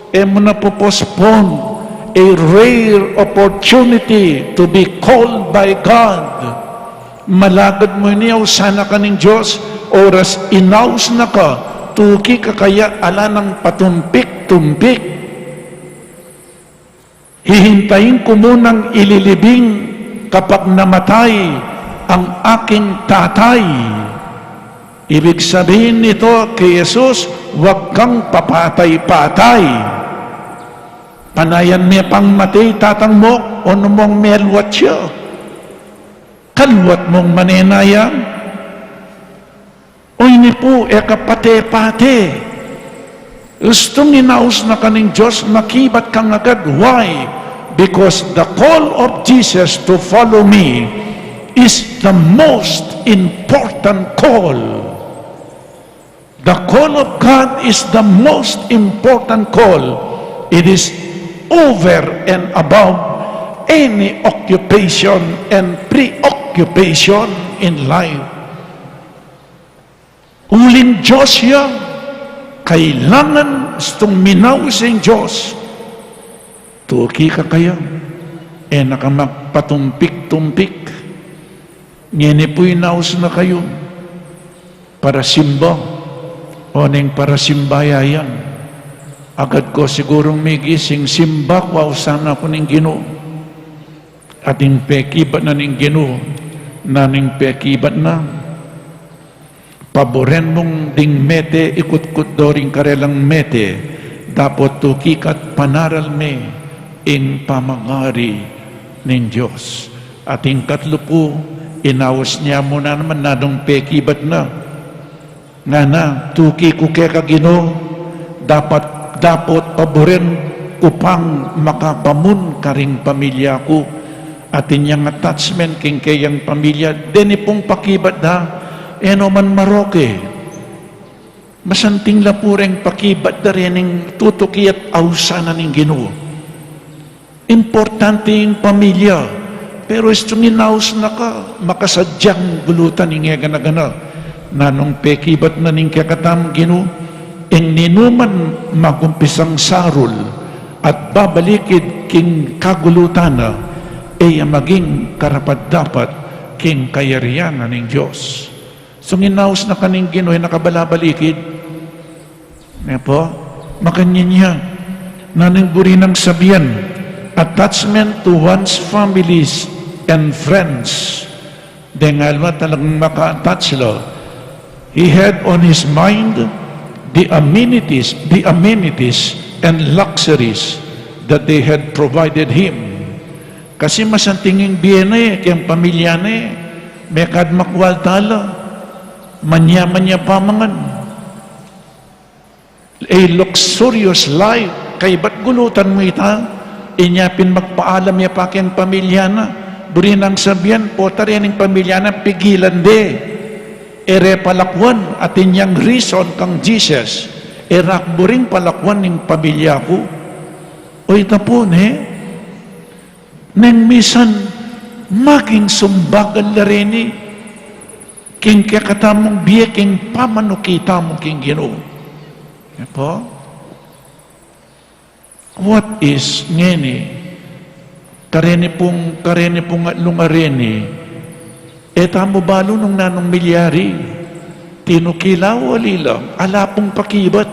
E mu na pu-postpone a rare opportunity to be called by God. Malagad mu ini, ausan na ka ning Dios, oras inaus na ka, tuki ka kaya, ala nang patumpik-tumpik. Hihintayin ku munang ililibing kapag namatay ang aking tatay. Ibig sabihin nito kay Jesus, "Huwag kang papatay-patay." Anayan me pang mate i tatang mu, o nu mung meluat ya? Kaluat mung manenaya? O ini pu e ka pate-pate. Istung inaus na ka ning Dios, makibat kang agad. Why? Because the call of Jesus to follow me is the most important call. The call of God is the most important call. It is over and above any occupation and preoccupation in life. Uling Dios ya, kailangan istung minaus ing Dios. Tuki ka kaya, e na ka magpatumpik-tumpik. Ngeni pu inaus na kayu para simba, o ning para simba ya yan. Agad ko sigurung migising, simba ku, ausan na ku ning Ginu. Ating pekibat na ning Ginu, na ning pekibat na. Paburen mung ding mete, ikutkut do ring karelang mete, dapot tuki ka't panaral me ing pamagari ning Dios. Ating katlu pu, inaus ne mu na naman, nanung pekibat na. Ngana, tuki ku keka Ginu, dapat, dapot paburen ku pang makapamun karing pamilya ku. Atin yang attachment king keyang pamilya, deni pung pakibat da, e no man maroke. Masanting la pu reng pakibat da rening tutuki at ausan na ning Ginu. Importante ing pamilya, pero istung inaus na ka, makasadyang gulutan ing e gana-gana. Nanung pekibat na ning kekatamung Ginu, ing ninuman magumpisang sarul at babalikid king kagulutan na, e ya maging karapat-dapat king kayarian na ning Dios. Istung inaus na ka ning Ginu, e na ka balabalikid. Ne pu? Makanyan ya. Nanung buri nang sabian, attachment to one's families and friends. Deng alwa talagang maka-attach la. He had on his mind the amenities, the amenities and luxuries that they had provided him. Kasi masanting ing bie na e, keng pamilya na e, mekad makwalta la, manya-manya pamangan. A luxurious life, kaybat gulutan mu ita, inya pin magpaalam ya pa keng pamilya na, buri nang sabian, pota rening pamilya na, pigilan de. E re palakuan, atin yang reason kang Jesus, e ra ku buring palakuan ing pamilya ku. O ita pu ne, neng misan, maging sumbagan la reni, king kekatamung bie, king pamanuki tamu king Ginu. E pu? What is ngeni? Kareni pung, kareni pung atlung areni, e tamu balu nung nanung milyari, tinuki la o ali la, ala pung pakibat.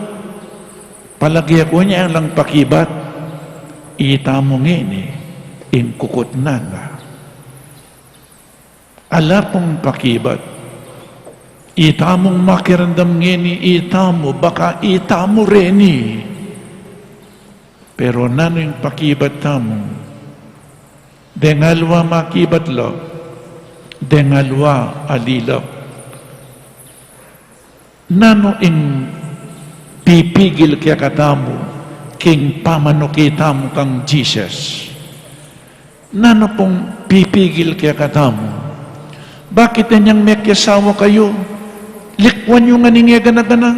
Palage ku nya alang pakibat, itamu ngeni ing kukutnan na. Ala pung pakibat. Itamung makiramdam ngeni, itamu, baka itamu reni. Pero nanu ing pakibat tamu? Deng alwa makibat la, deng alwa ali la. Nanu ing pipigil kekatamu king pamanuki tamu kang Jesus? Nanu pung pipigil kekatamu? Bakit inyang mekiasawa kayu, likwan yu ngan ing e gana-gana?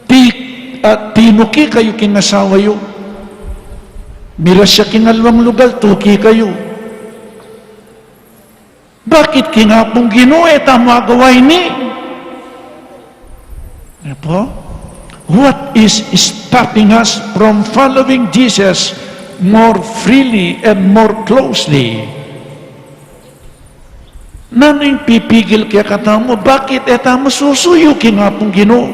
Ti-, ah, tinuki kayu king asawa yu. Miras ya king alwang lugal, tuki kayu. Bakit king Apung Ginu e tamu agawa ini? E pu? What is stopping us from following Jesus more freely and more closely? Nanu ing pipigil kekatamu? Bakit e tamu susuyu king Apung Ginu?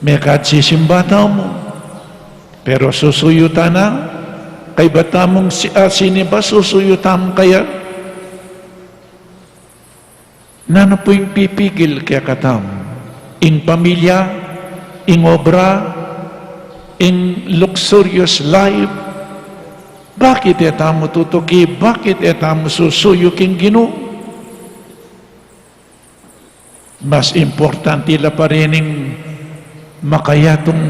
Mekad sisimba tamu, pero susuyu tana? Kaybat tamung si-, ah, siniba, susuyu tamu kaya? Nanu pu ing pipigil kekatamu? Ing pamilya, ing obra, ing luxurious life, bakit e tamu tutuki, bakit e tamu susuyu king Ginu? Mas importante la pa rin ing makayatung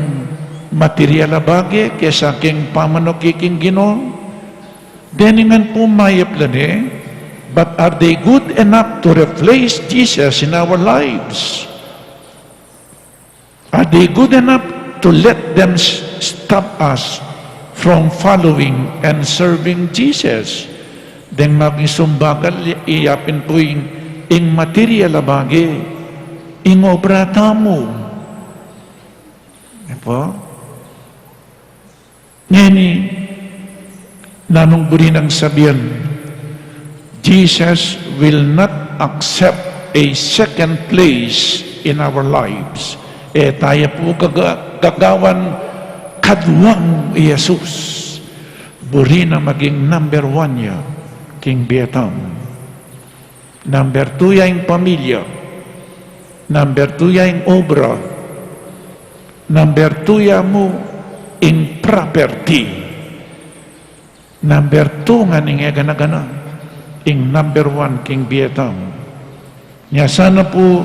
material a bage kesa king pamanuki king Ginu? Deni ngan pu mayap la ne, but are they good enough to replace Jesus in our lives? Are they good enough to let them s- stop us from following and serving Jesus? Deng maging sumbagal, i- iya pin pu ing, ing material a bage, ing obra tamu. Ngeni, nanung buri nang sabian, Jesus will not accept a second place in our lives. E taya pu gaga- gagawan kadwang i Jesus. Buri na maging number one ya king bie tamu. Number two ya ing pamilya. Number two ya ing obra. Number two ya mu ing property. Number two ngan ing egana-gana, ing number one king bie tamu. Nya sana pu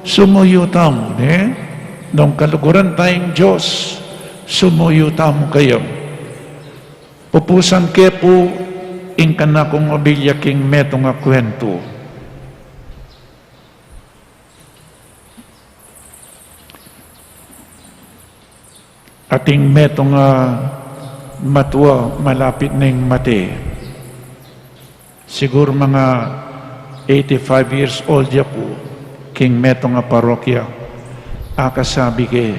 sumuyu tamu, ne? Nung kaluguran taya ing Dios, sumuyu tamu kaya. Pupusan ke pu ing kanakung obilya king metung a kuwentu. Ating metung a matua, malapit neng mate. Siguru mga eighty-five years old ya pu, king metung a parokya. Akasabi ke,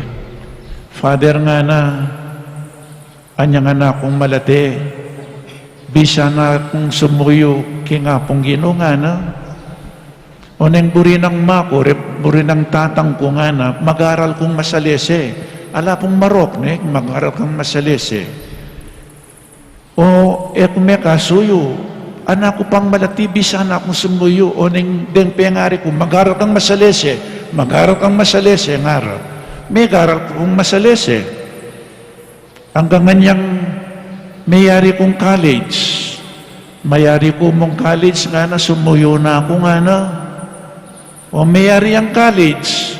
"Father," ngana, "anya ngan akung malate, bisa na kung sumuyu king Apung Ginu," ngana. Oneng buri nang maku, re-, buri nang tatang ku, ngana, "Mag-aral kung masalese." Ala pung marok, ne, "Mag-aral kang masalese." O, e ku mekasuyu, anya ku pang malati, bisa na kung sumuyu. Oneng deng pengari ku, "Mag-aral kang masalese, mag-aral kang masalese," ngara. Meg-aral kung masalese. Anggang anyang meyari kung college. "Mayari ku mung college," ngana, "sumuyu na ku," ngana. O, meyari yang college.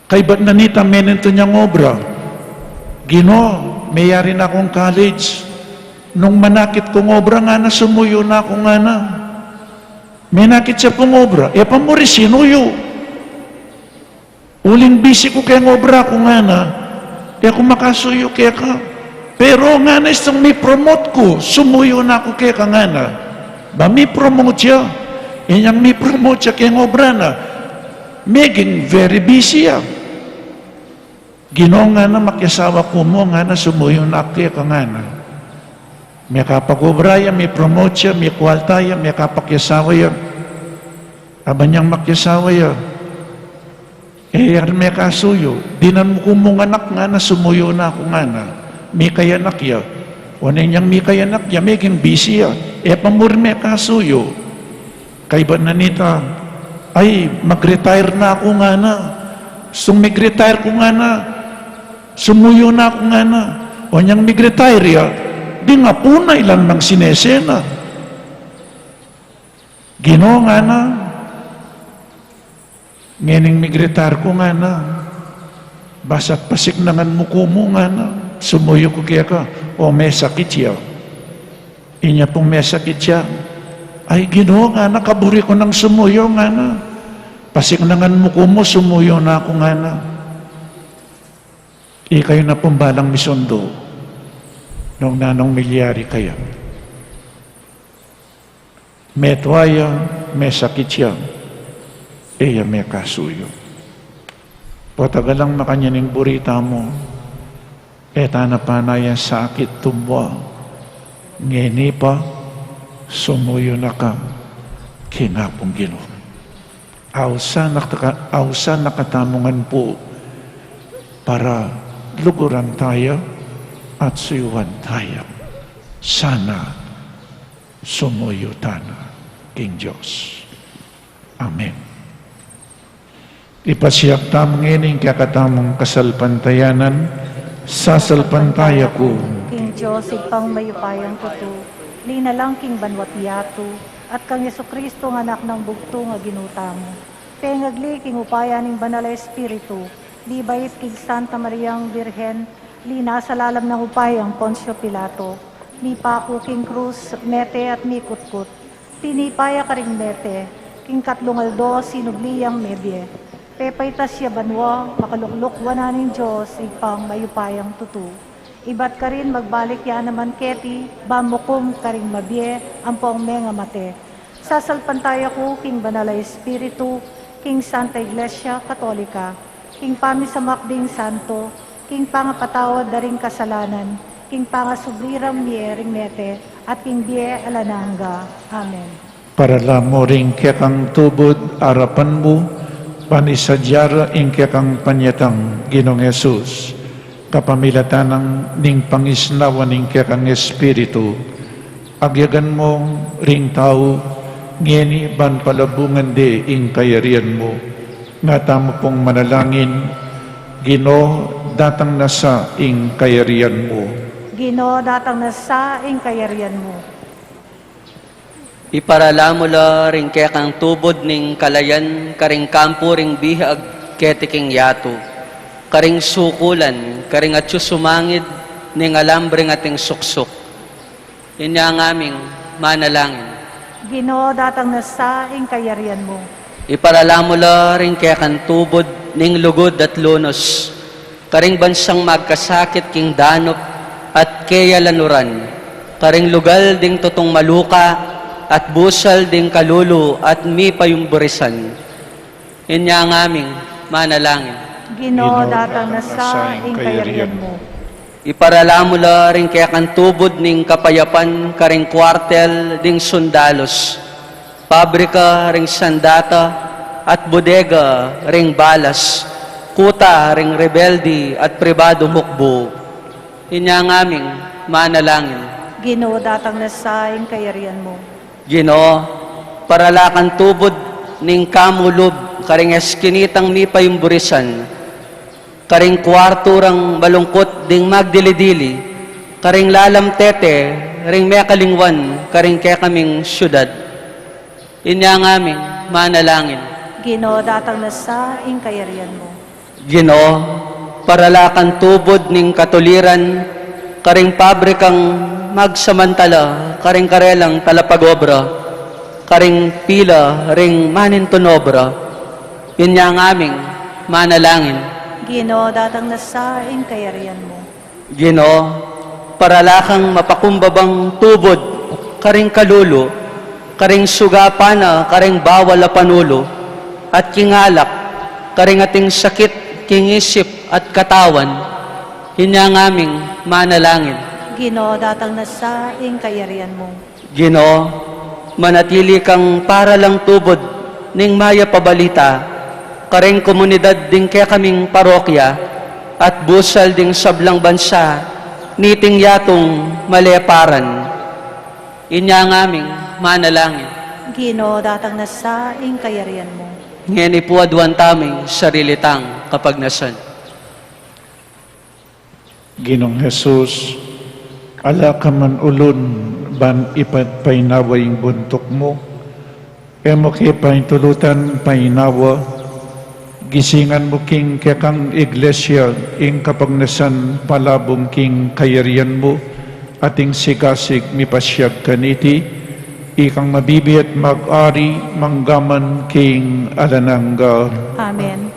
Kaybat na nita, menintu yang obra. "Ginu, meyari na kung college. Nung manakit kung obra," ngana, "sumuyu na ku," ngana. Menakit ya pung obra. E pa mu ri sinuyu. "Uling bisi ku keng obra ku," ngana, "e ku makasuyu keka." "Pero," ngana, "istung mi-promote ku, sumuyu na ku keka," ngana. Ba mi-promote ya. Inyang mi-promote ya keng obra na, meging very busy ya. "Ginu," ngana, "makiasawa ku mu," ngana, "sumuyu na ku keka," ngana. Mekapag-obra ya, mi-promote ya, mikualta ya, mekapakiasawa ya. Aban yang makiasawa ya, e ya rin mekasuyu. "Dinan mu ku mung anak," ngana, "sumuyu na ku," ngana. Mikayanak ya. Oneng yang mikayanak ya, meging busy ya. E pa mu rin mekasuyu. Kaybat na nita, "Ay, mag-retire na ku," ngana. "Istung mig-retire ku," ngana, "sumuyu na ku," ngana. Onyang mig-retire ya, ding apu na ilan mang sinese na. "Ginu," ngana, "ngening mig-retire ku," ngana, "basa't pasiknangan mu ku mu," ngana, "sumuyu ku keka." O, mesakit ya. Inya pung mesakit ya, "Ay, Ginu," ngana, "kaburi ku nang sumuyu," ngana, "pasiknangan mu ku mu, sumuyu na ku," ngana. Ikayu na pung balang misundu nung nanung milyari kaya. Metua ya, mesakit ya, e ya mekasuyu. Potagalang makanyan ing buri tamu, e ta na pa na yang sakit tumba, ngeni pa, sumuyu na ka king Apung Ginu. Ausan na ka-, ausan na katamu ngan pu para luguran taya at suyuan taya. Sana sumuyu tana king Dios. Amen. Ipasiag tamu ngeni ing kekatamung kasalpantayanan. Sasalpantaya ku king Dios, Ibpang mayupayang tutu, linalang king banua't yatu, at kang Jesucristo a Anak nang bugtung a Ginu tamu. Pengagli king upaya ning Banal a Espiritu, libait king Santa Mariang Birhen, linasa lalam nang upayang Poncio Pilato, mipaku king krus, mete at mikutkut. Tinipa ya karing mete, king katlung aldo sinubli yang mebie. Pepaitas ya banua, makalukluk wanan ning Dios, Ibpang mayupayang tutu. Ibat karin magbalik ya naman keti, ban mukum karing mabie ampong mengamate. Sasalpantaya ku king Banal a Espiritu, king Santa Iglesia Katolika, king pamisamak ding santo, king pangapatawad da ring kasalanan, king pangasubli rang mie ring mete, at king bie alang angga. Amen. Paralamu ring kekang tubud arapan mu, panisadya ra ing kekang panyatang, Ginung Jesus, kapamilatan nang ning pangisnawa ning kekang Espiritu, agyagan mu ring tau ngeni ban palabungan de ing kayarian mu. Nga tamu pung manalangin, Ginu, datang na sa ing kayarian mu. Ginu, datang na sa ing kayarian mu. Iparalamu la ring kekang tubud ning kalayan karing kampu ring bihag keti king yatu, karing sukulan, karing atyu sumangid ning alambre ning ating suksuk. Inya ngaming manalangin. Ginu, datang na sa ing kayarian mu. Iparalamu la ring kekang tubud ning lugud at lunus, karing bansang magkasakit king danup at keyalanuran, karing lugal ding tutung maluka at busal ding kalulu at mipayumburisan. Inya ngaming manalangin. Ginu, datang na sa ing kayarian mu. Iparalamu la ring kekang tubud ning kapayapan karing kuartel ding sundalus, pabrika ring sandata, at bodega ring balas, kuta ring rebelde at pribadung hukbu. Inya ngaming manalangin. Ginu, datang na sa ing kayarian mu. Ginu, paralakan tubud ning kamulub karing eskinitang mipayumburisan, karing kuartu rang malungkut ding magdili-dili, karing lalam tete ring mekalingwan karing kekaming syudad. Inya ngaming manalangin. Ginu, datang na sa ing kayarian mu. Ginu, paralakan tubud ning katuliran karing pabrikang magsamantala karing karelang talapagobra, karing pila ring manintun obra. Inya ngaming manalangin. Ginu, datang na sa ing kayarian mu. Ginu, paralakang mapakumbabang tubud karing kalulu, karing suga pana karing bawal a panulu, at king alak karing ating sakit king isip at katawan. Inya ngaming manalangin. Ginu, datang na sa ing kayarian mu. Ginu, manatili kang paralang tubud ning mayap a balita karing komunidad ding kekaming parokya at busal ding sablang bansa niting yatung maleparan. Inya ngaming manalangin. Ginu, datang na sa ing kayarian mu. Ngeni pu aduan taming sarili tang kapagnasan. Ginung Jesus, ala ka man ulun ban ipainawa ing buntuk mu, e mu ke paintulutan painawa, gisingan mu king kekang iglesia ing kapagnasan palabung king kayarian mu, at ing sigasig mipasiag kaniti, ikang mabibie at mag-ari manggaman king alang angga. Amen.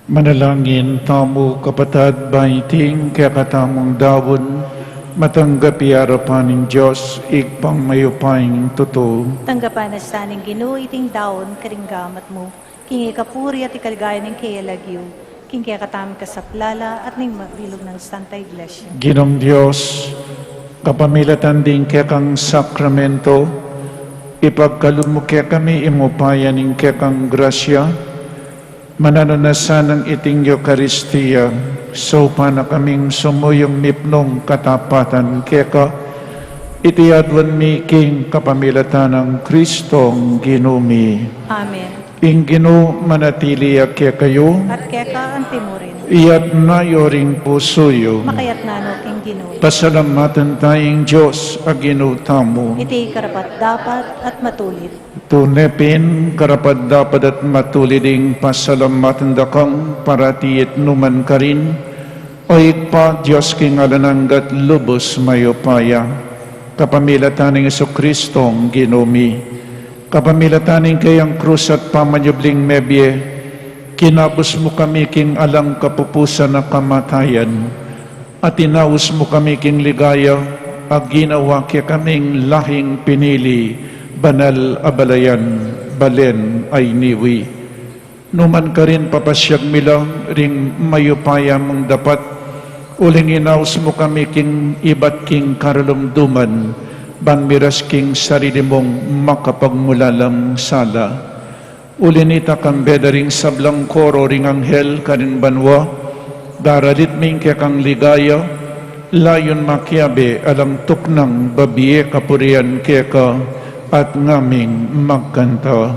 Manalangin tamu, kapatad, ba iting kekatamung daun matanggap ya king arapan ning Dios, Ibpang mayupayang tutu. Tanggapan na sa ning Ginu iting daun karing gamat mu, king ikapuri at ikaligaya ning kayang lagyu, king kekatamung kasaplalan at ning mabilug nang Santa Iglesia. Ginung Dios, kapamilatan ding kekang sakramento, ipagkalub mu kekami ing upaya ning kekang grasya, mananu na sanang iting Eukaristia, saupan na kaming sumuyung mipnung katapatan keka, iti aduan mi king kapamilatan nang Kristong Ginu mi. Amen. Ing Ginu manatili ya kekayu. At keka anti mu rin. Iyatas yu ring pusu yu. Makayatas no king Ginu. Pasalamatan taya ing Dios a Ginu tamu. Iti karapat-dapat at matulid. Tune pin karapat-dapat at matulid ing pasalamatan da kang parati at nu man karin, O Ibpa, Dios king alang angga at lubus mayupaya, kapamilatan nang Jesucristong Ginu mi. Kapamilatan ning kayang krus at pamanyubling mebie, kinabus mu kami king alang kapupusan a kamatayan, at inaus mu kami king ligaya, a ginawa kekaming lahing pinili, banal a balayan, balen a iniwi. Nu man karin papasyag mi la ring mayupaya mung dapat, uling inaus mu kami king ibat king karalumduman, ban miras king sarili mung makapagmulalang sala. Uli nita, kambe da ring sablang koro ring anghel karin banua, daralit mi ing kekang ligaya, layun makiabe alang tuknang babie kapurian keka, at ngaming magkanta.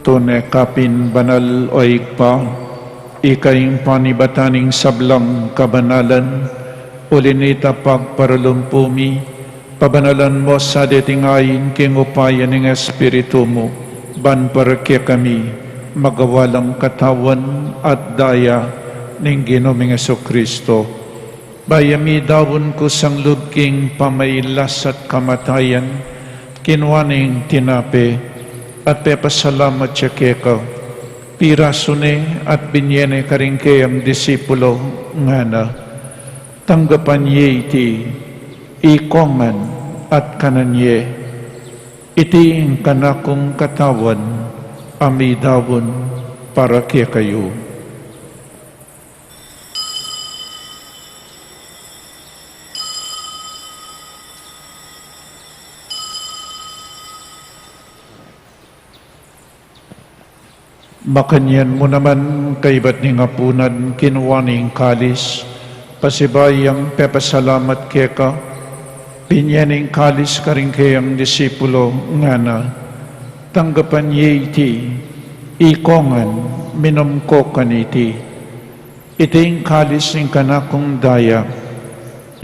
Tune ka pin banal, o Ibpa, ika ing panibatan ning sablang kabanalan, uli nita pagparalumpu mi, pabanalan mu sa deting ain king upaya ning Espiritu mu, ban para kekami magawa lang katawan at daya ning Ginu ming Jesucristo. Bayu ya midaun kusang lub king pamailas at kamatayan, kinua ne ing tinape, at pepasalamat ya keka, pirasu ne at binie ne karing kayang disipulo, ngana: Tanggapan ye iti, ikong ngan at kanan ye. Iti ing kanakung katawan a midaun para kekayu. Makanyan mu naman, kaybat ning apunan, kinua ne ing kalis, pasibayu yang pepasalamat keka, binie ne ing kalis karing kayang disipulo, ngana: Tanggapan ye iti, ikong ngan, minum ko kaniti. Iti ing kalis ning kanakung daya,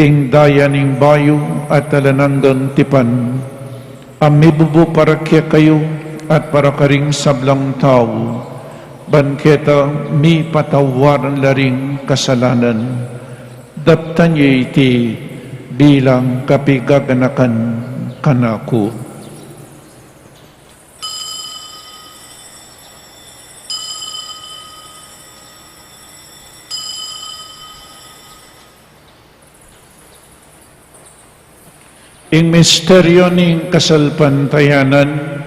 ing daya ning bayu at alang anggang tipan, a mibubu para kekayu at para karing sablang tau, ban keta mipatawaran la ring kasalanan. Daptan ye iti bilang kapigaganakan kanaku. Ing misteryo ning kasalpantayanan.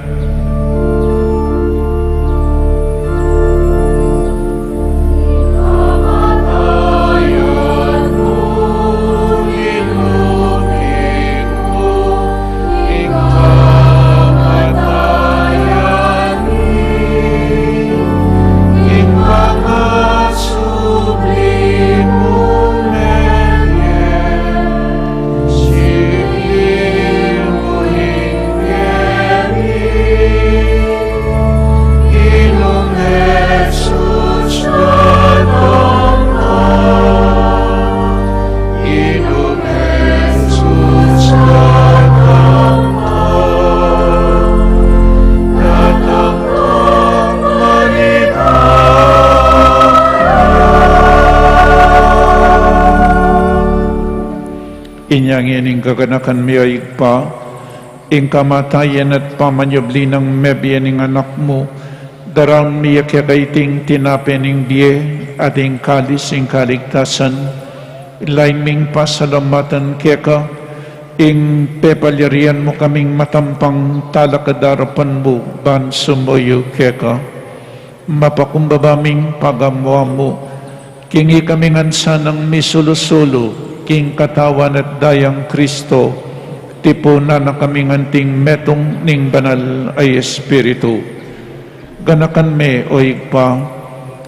Inya ngeni ing kaganakan mi, o Ibpa, ing kamatayan at pamanyubli nang mebie ning Anak mu, daraun mi ya keka iting tinape ning bie at ing kalis ning kaligtasan. Lain ming pasalamatan keka ing pepalyarian mu kaming matampang talakad king arapan mu ban sumuyu keka. Mapakumbaba ming pagamu-amu king ikami ngan sanang misulu-sulu king katawan at dayang Kristo, tipunan na kami ngan king metung ning Banal a Espiritu. Ganakan me, o Ibpa,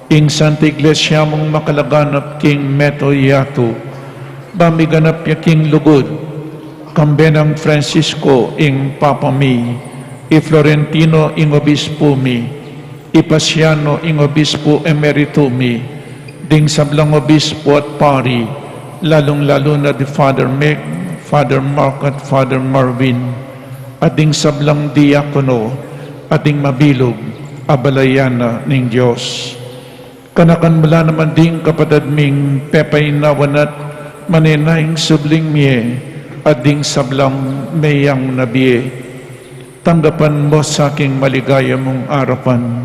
ing Santa Iglesia mung makalaganap king meto yatu, ba miganap ya king lugud, kambe nang Francisco ing Papa mi, i Florentino ing Obispu mi, i Pasiano ing Obispu Emeritu mi, ding sablang obispu at pari, lalung-lalu na di Father Meg, Father Mark at Father Marvin, at ding sablang diakono, at ding mabilug a balayan na ning Dios. Ganakan mu la naman ding kapatad ming pepainawan at manenayang subling mie, at ding sablang meyang na bie. Tanggapan mu sa king maligaya mung arapan.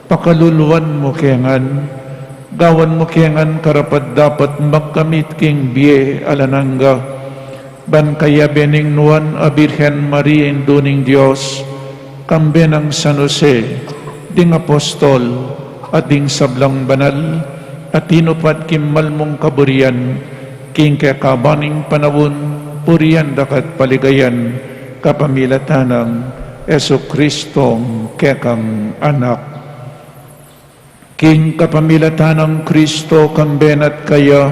Pakaluluan mu ke ngan, gawan mu ke ngan karapat-dapat magkamit king bie alang angga. Ban kayabe ning Nuan a Birhen Maria, Indu ning Dios, kambe nang San Jose, ding apostol, at ding sablang banal a tinupad king malmung kaburian, king kekaban ning panaun, purian da ka at paligayan, kapamilatan nang Jesucristo, kekang Anak. King kapamilatan nang Kristo, kambe na at kaya,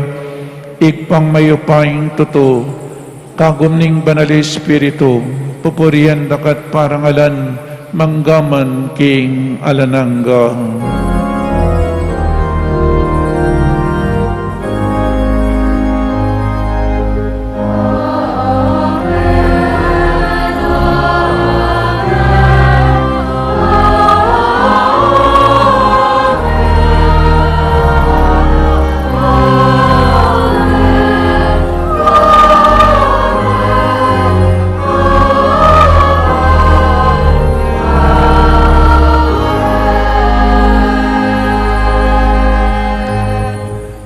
Ibpang mayupayang tutu, kagum ning Banal a Espiritu, pupurian da ka at parangalan, mangga man king alang angga.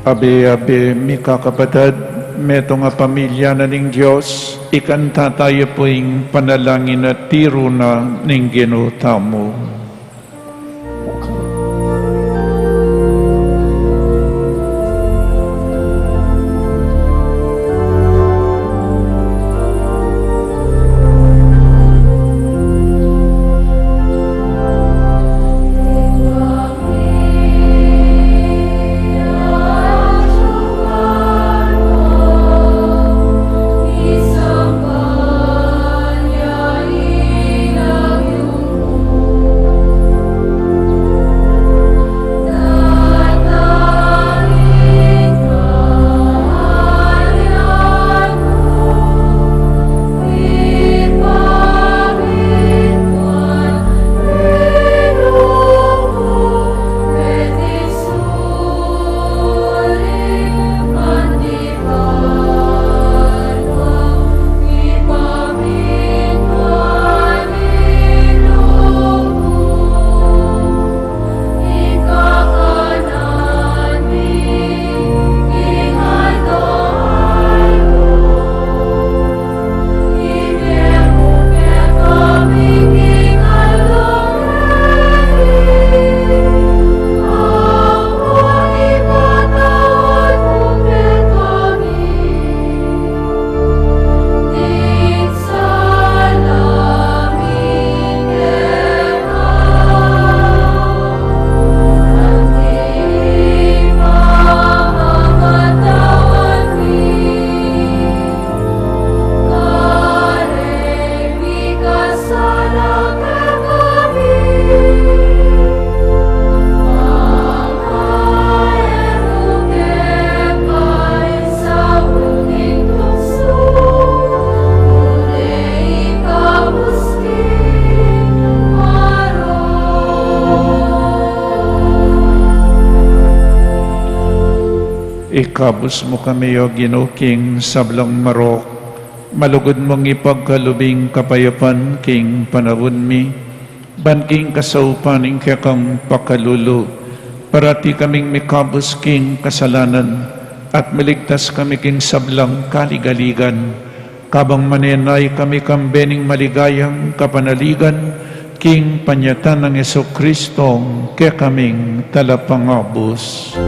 Abe-abe, mikakapatad, metung a pamilya na ning Dios, ikanta taya pu ing panalangin a tiru na ning Ginu tamu. Ikabus mu kami, O Ginu, king sablang marok, malugud mung ipagkalub ing kapayapan king panaun mi, ban king kasaupan ning kekang pakalulu, parati kaming mikabus king kasalanan, at miligtas kami king sablang kaligaligan, kabang manenaya kami kambe ning maligayang kapanaligan, king panyatang nang Jesucristo, kekaming talapangabus.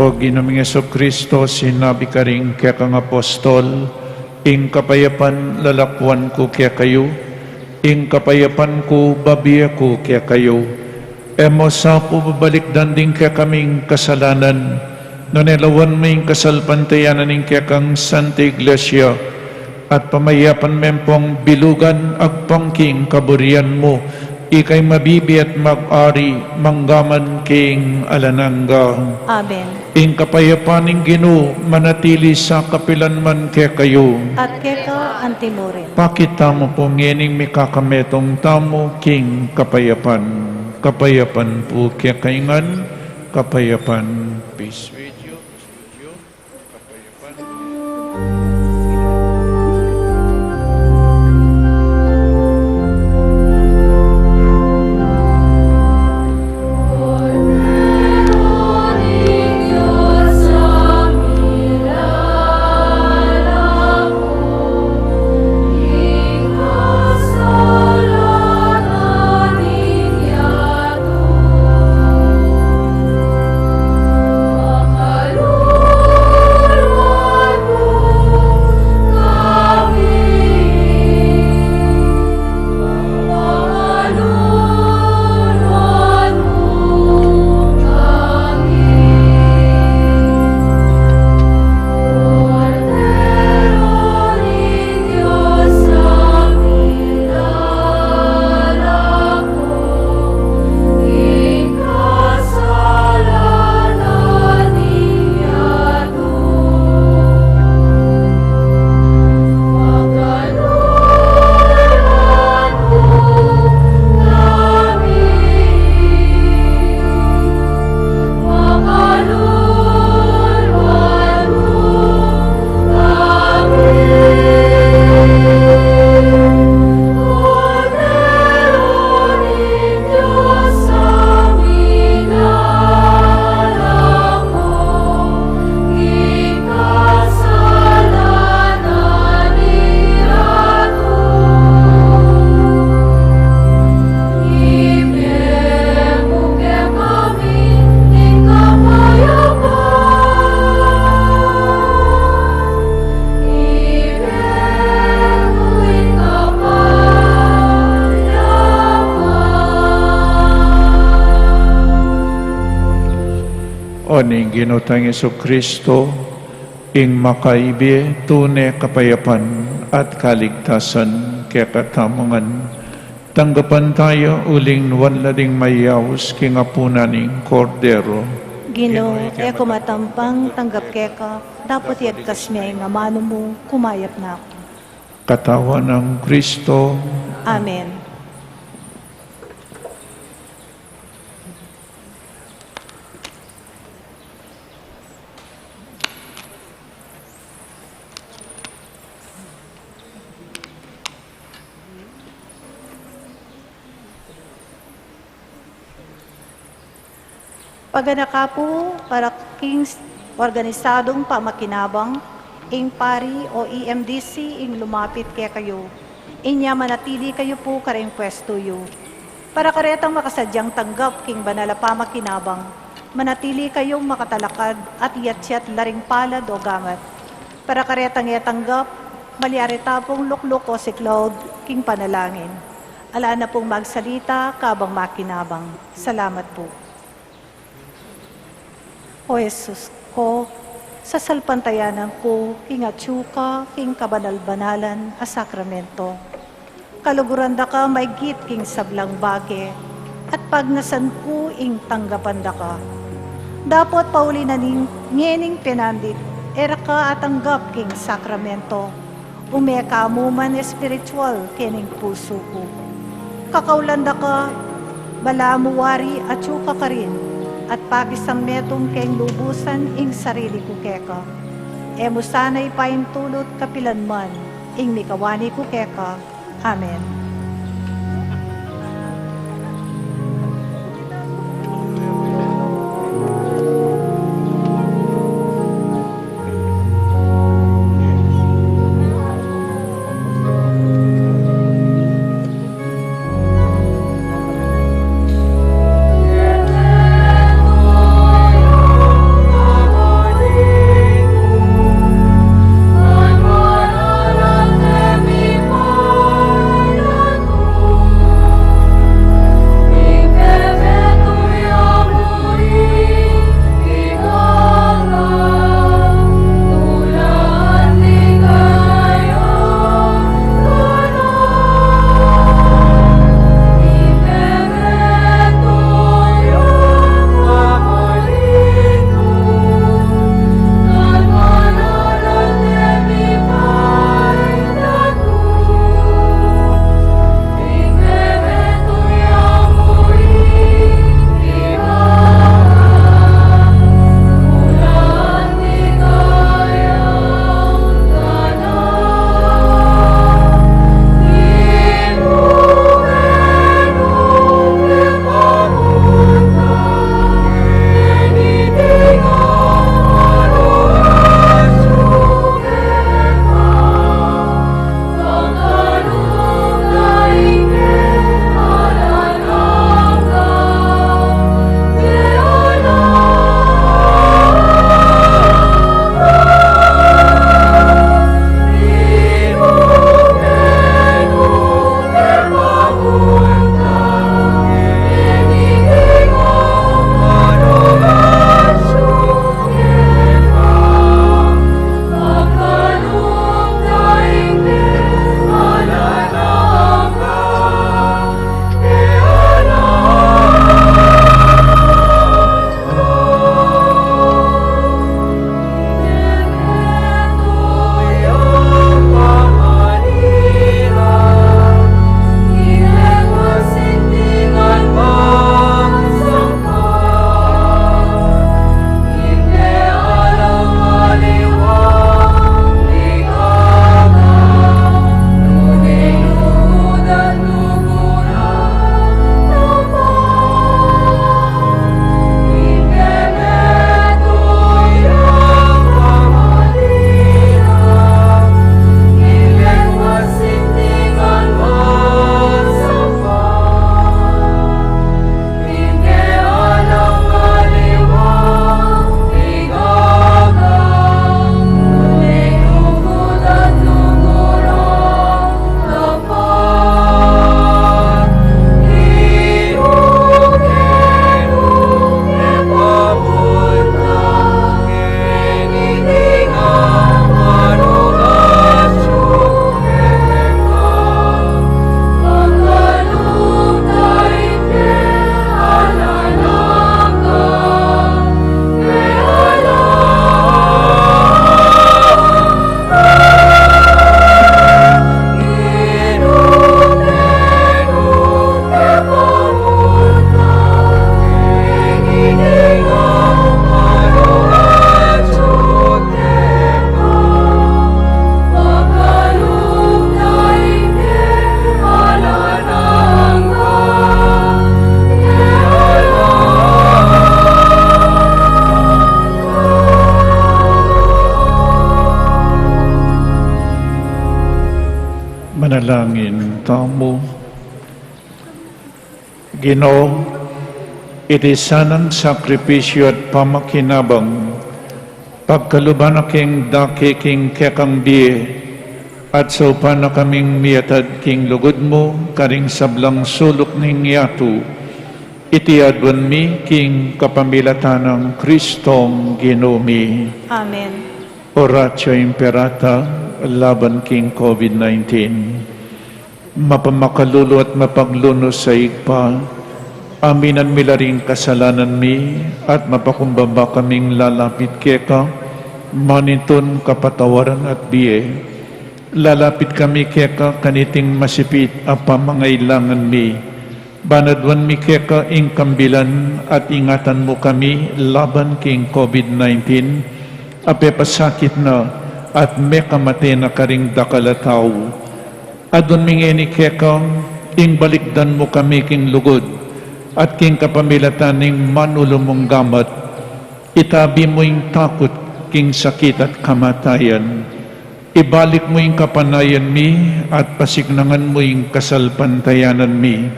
O Ginu ming Jesucristo, sinabi karing kekang apostol, ing kapayapan lalakuan ku kekayu, ing kapayapan ku bibie ku kekayu. E mu sa pu babalikdan ding kekaming kasalanan, nune lawan mu ing kasalpantayanan ning kekang Santa Iglesia, at pamayapan me pung bilugan agpang king kaburian mu, ikang mabibie at mag-ari mangga man king alang angga. Amen. Ing kapayapan ning Ginu manatili sa kapilan man kekayu. At keka antimurin. Pakit tamu pu ngening mikakametung tamu king kapayapan. Kapayapan pu kekayu ngan, kapayapan. Peace with you. O ning Ginu tang Jesucristo, ing makaibie tune kapayapan at kaligtasan kekatamu ngan. Tanggapan taya uling nuan la ding mayaus king apunan ning Kordero. Ginu, e ku matampang tanggap keka, dapot iagkas me ing amanu mu, kumayap na ku. Katawan nang Kristo. Amen. Paganaka pu para king s-, organisadung pamakinabang, ing pari o E M D C ing lumapit kekayu. Inya manatili kayu pu karing pwestu yu. Para karetang makasadyang tanggap king banal a pamakinabang, manatili kayung makatalakad at iyatyat la ring palad o gamat. Para karetang e tanggap, malyari ta pung lukluk o siklaud king panalangin. Ala na pung magsalita kabang makinabang. Salamat pu. O Jesus ko, sasalpantayanan ku ing atyu ka king kabanal-banalan a sakramento. Kaluguran da ka maigit king sablang bage, at pagnasan ku ing tanggapan da ka. Dapot pauli na ning ngening penandit, e ra ka atanggap king sakramento, ume ka mu man espiritual kening pusu ku. Kakaulan da ka, balamu wari atyu ka karin, at pabisan metung king lubusan ing sarili ku keka. E mu sana ipaintulut kapilan man ing mikawani ku keka. Amen. Manalangin tamu. Ginu, iti sanang sakripisyu at pamakinabang, pagkaluban na king dake king kekang bie, at saupan na kaming miatad king lugud mu karing sablang suluk ning yatu. Iti aduan mi king kapamilatan nang Kristong Ginu mi. Amen. Oratio Imperata laban king COVID nineteen. Mapamakalulu at mapaglunus a Ibpa, aminan mi la ring kasalanan mi at mapakumbaba kaming lalapit keka, manintun kapatawaran at bie. Lalapit kami keka kaniting masipit a pamangailangan mi. Ban aduan mi keka ing kambilan at ingatan mu kami laban king COVID nineteen, a pepasakit na at mekamate na karing dakal a tau. Aduan mi ngeni keka ing balikdan mu kami king lugud at king kapamilatan ning manulu mung gamat, itabi mu ing takut king sakit at kamatayan. Ibalik mu ing kapanayan mi at pasiknangan mu ing kasalpantayanan mi.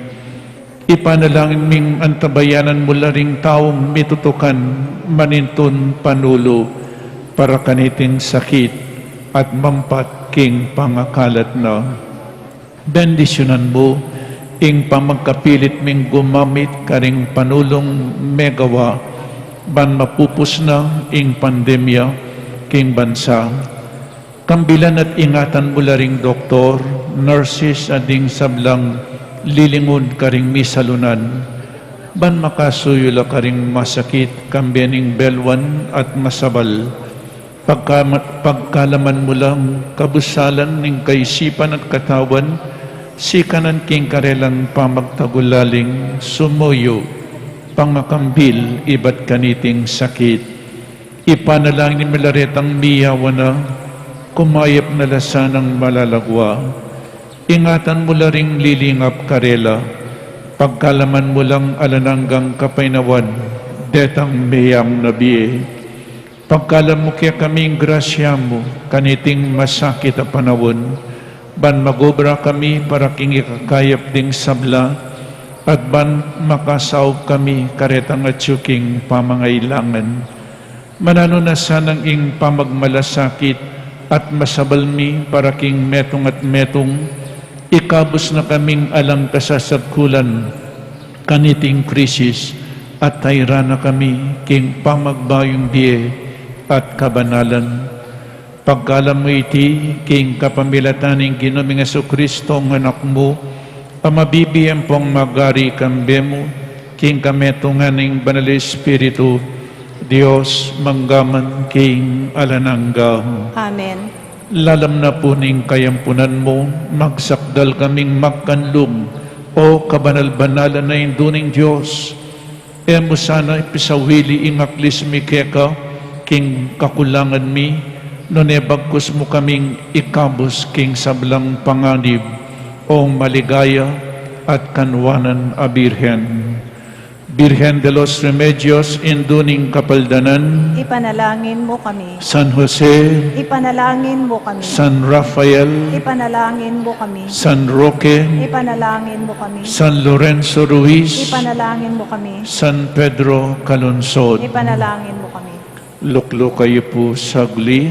Ipanalangin ming antabayanan mu la ring taung mitutukan manintun panulu para kaniting sakit at mampat king pangakalat na. Bendisyunan mu ing pamagkapilit ming gumamit karing panulung megawa ban mapupus na ing pandemya king bansa. Kambilan at ingatan mu la ring doktor, nurses, at ding sablang lilingun karing misalunan, ban makasuyu la karing masakit, kambe ning beluan at masabal. Pagka-, pagkalaman mu lang kabusalan ning kaisipan at katawan, sikanan king karelang pamagtagulaling sumuyu, pangakambil ibat kaniting sakit. Ipanalangin mi la retang miyawan na, kumayap na la sanang malalagwa. Ingatan mu la ring lilingap karela, pagkalaman mu lang alang anggang kapaynawan detang meyang na bie. Pagkalam mu kekami ing grasya mu kaniting masakit a panaun, ban magobra kami para king ikakayap ding sabla, at ban makasaup kami karetang atyu king pamangailangan. Mananu na sanang ing pamagmalasakit at masabal mi para king metung at metung, ikabus na kaming alang kasasagkulan kaniting krisis, at tayra na kami king pamagbayung bie at kabanalan. Pagkalam mu iti king kapamilatan ning Ginu ming Jesucristo, ing Anak mu, a mabibie ampong magari kambe mu, king kametungan ning Banal Espiritu, Dios, mangga man king alang angga. Amen. Lalam na pu ning kayampunan mu, magsakdal kaming magkanlung, O kabanal-banalan a Indu ning Dios. E mu sana ipisawili ing aklis mi keka king kakulangan mi, nune bagkus mu kaming ikabus king sablang panganib, O maligaya at kanwanan a Birhen. Birhen de los Remedios, Indu ning Kapaldanan. Ipanalangin mu kami. San Jose. Ipanalangin mu kami. San Rafael. Ipanalangin mu kami. San Roque. Ipanalangin mu kami. San Lorenzo Ruiz. Ipanalangin mu kami. San Pedro Calungsod. Ipanalangin mu kami. Lukluk kayu pu saglit.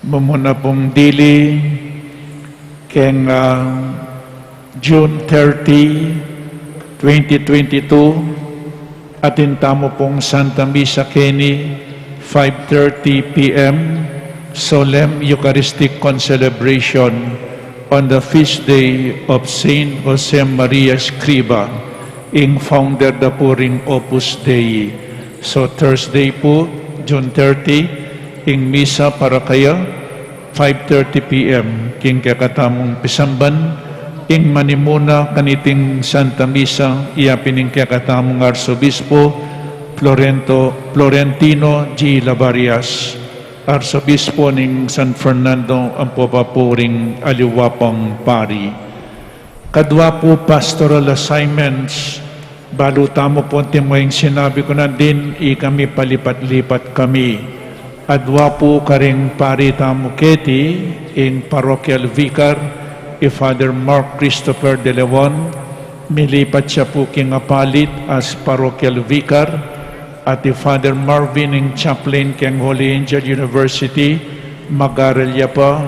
Mumuna pung dili keng, ah, June thirty, twenty twenty-two, atin tamu pung Santa Misa keni, five thirty P M, Solemn Eucharistic Concelebration on the feast day of Saint Jose Maria Escriva, ing founder da pu ring Opus Dei. So, Thursday pu, June thirty, ing misa para kaya, five thirty P M, king kekatamung pisamban, ing manimuna kaniting Santa Misa, iya pin ing kekatamung Arsobispo, Florento, Florentino G. Lavarias, Arsobispo ning San Fernando, ampo pa pu ring aliwa pang pari. Kadua pu pastoral assignments, balu tamu pung timueng sinabi ku nandin, ikami palipat-lipat kami. Adua pu karing pari tamu keti, ing parochial vicar, i Father Mark Christopher de Leon, milipat ya pu king Apalit as parochial vicar, at i Father Marvin ing chaplain keng Holy Angel University, mag-aral ya pa,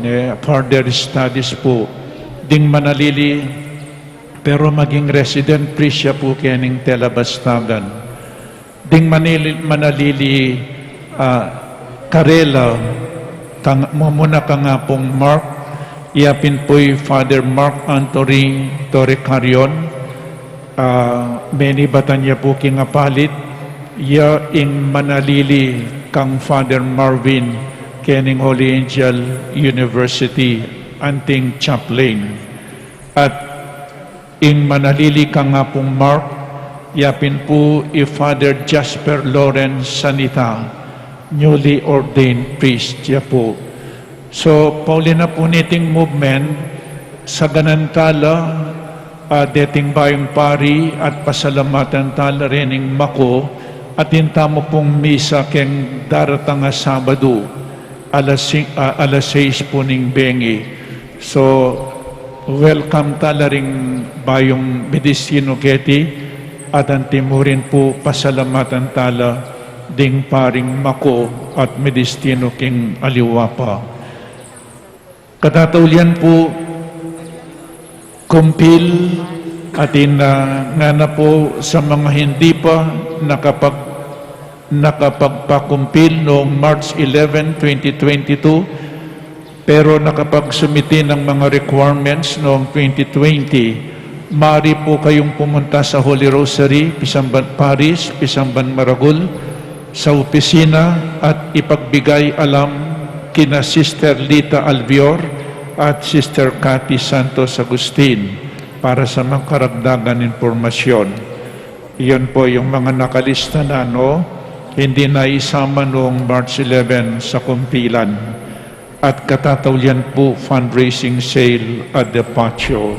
ne, further studies pu. Ding manalili, Pero maging resident priest ya pu kening Tela Bastagan. Ding manili-, manalili, ah, karela, kang-, mumuna kang Apung Mark, ya pin pu i Father Mark Anthony Torrecarion, ah, menibatan ya pu king apalit, ya ing manalili kang Father Marvin kening Holy Angel University, anting chaplain. At ing manalili kang Apung Mark, ya pin pu i Father Jasper Lawrence Sanita, newly ordained priest ya pu. So, pauli na pu niting movement, saganan tala, ah, deting bayung pari at pasalamatan tala rening mako, atin tamu pung misa keng daratang a Sabadu, alas sing-, ah, alas sais pu ning bengi. So, welcome tala ring bayung midistinu keti, at antimurin pu pasalamatan tala ding paring mako at midistinu king aliwa pa. Katataulian pu, kumpil, atin, ah, ngana pu sa mga hindi pa nakapag-, nakapagpakumpil noong March eleven, twenty twenty-two, pero nakapagsumiti ng mga requirements noong twenty twenty, mari po kayong pumunta sa Holy Rosary, Pisamban Parish, Pisamban Maragul, sa opisina at ipagbigay alam kina Sister Lita Albior at Sister Cathy Santos Agustin para sa mga karagdagan impormasyon. Iyon po yung mga nakalista na, no? Hindi na isama noong March eleven sa kumpilan. At katataulian po, fundraising sale at departure.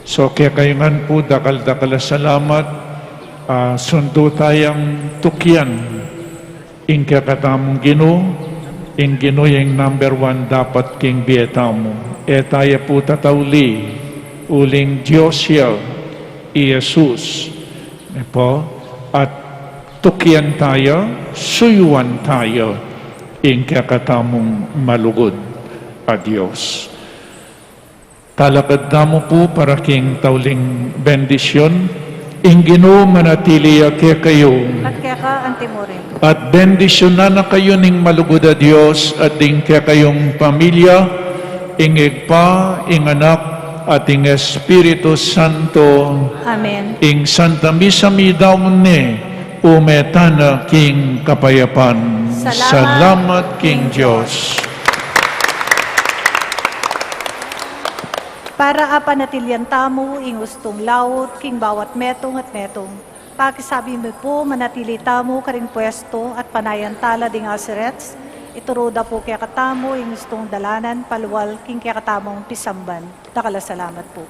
So, kekayu ngan po, dakal-dakal a salamat. Ah, sundu tayang tukian ing kekatamung Ginu, ing Ginu ya ing number one dapat king bie tamu. E taya pu tatauli, uling Dios ya, i Jesus. E po, at tukian taya, suyuan taya, ing kekatamung malugud a Dios. Talakad tamu pu para king tauling bendisyun. Ing Ginu manatili ya kekayu. At keka antimurin. At bendisyunan na kayu ning malugud a Dios at ding kekayung pamilya, ing Ibpa, ing Anak, at ing Espiritu Santo. Amen. Ing Santa Misa midaun ne, ume tana king kapayapan. Salamat. Salamat king Dios. Para apanatilian tamu ing ustung laut king bawat metung at metung, pakisabi mu pu manatili tamu karing pwestu at panayan tala ding asirets, ituru da pu kekatamu ing ustung dalanan palual king kekatamung pisamban. Dakal a salamat pu.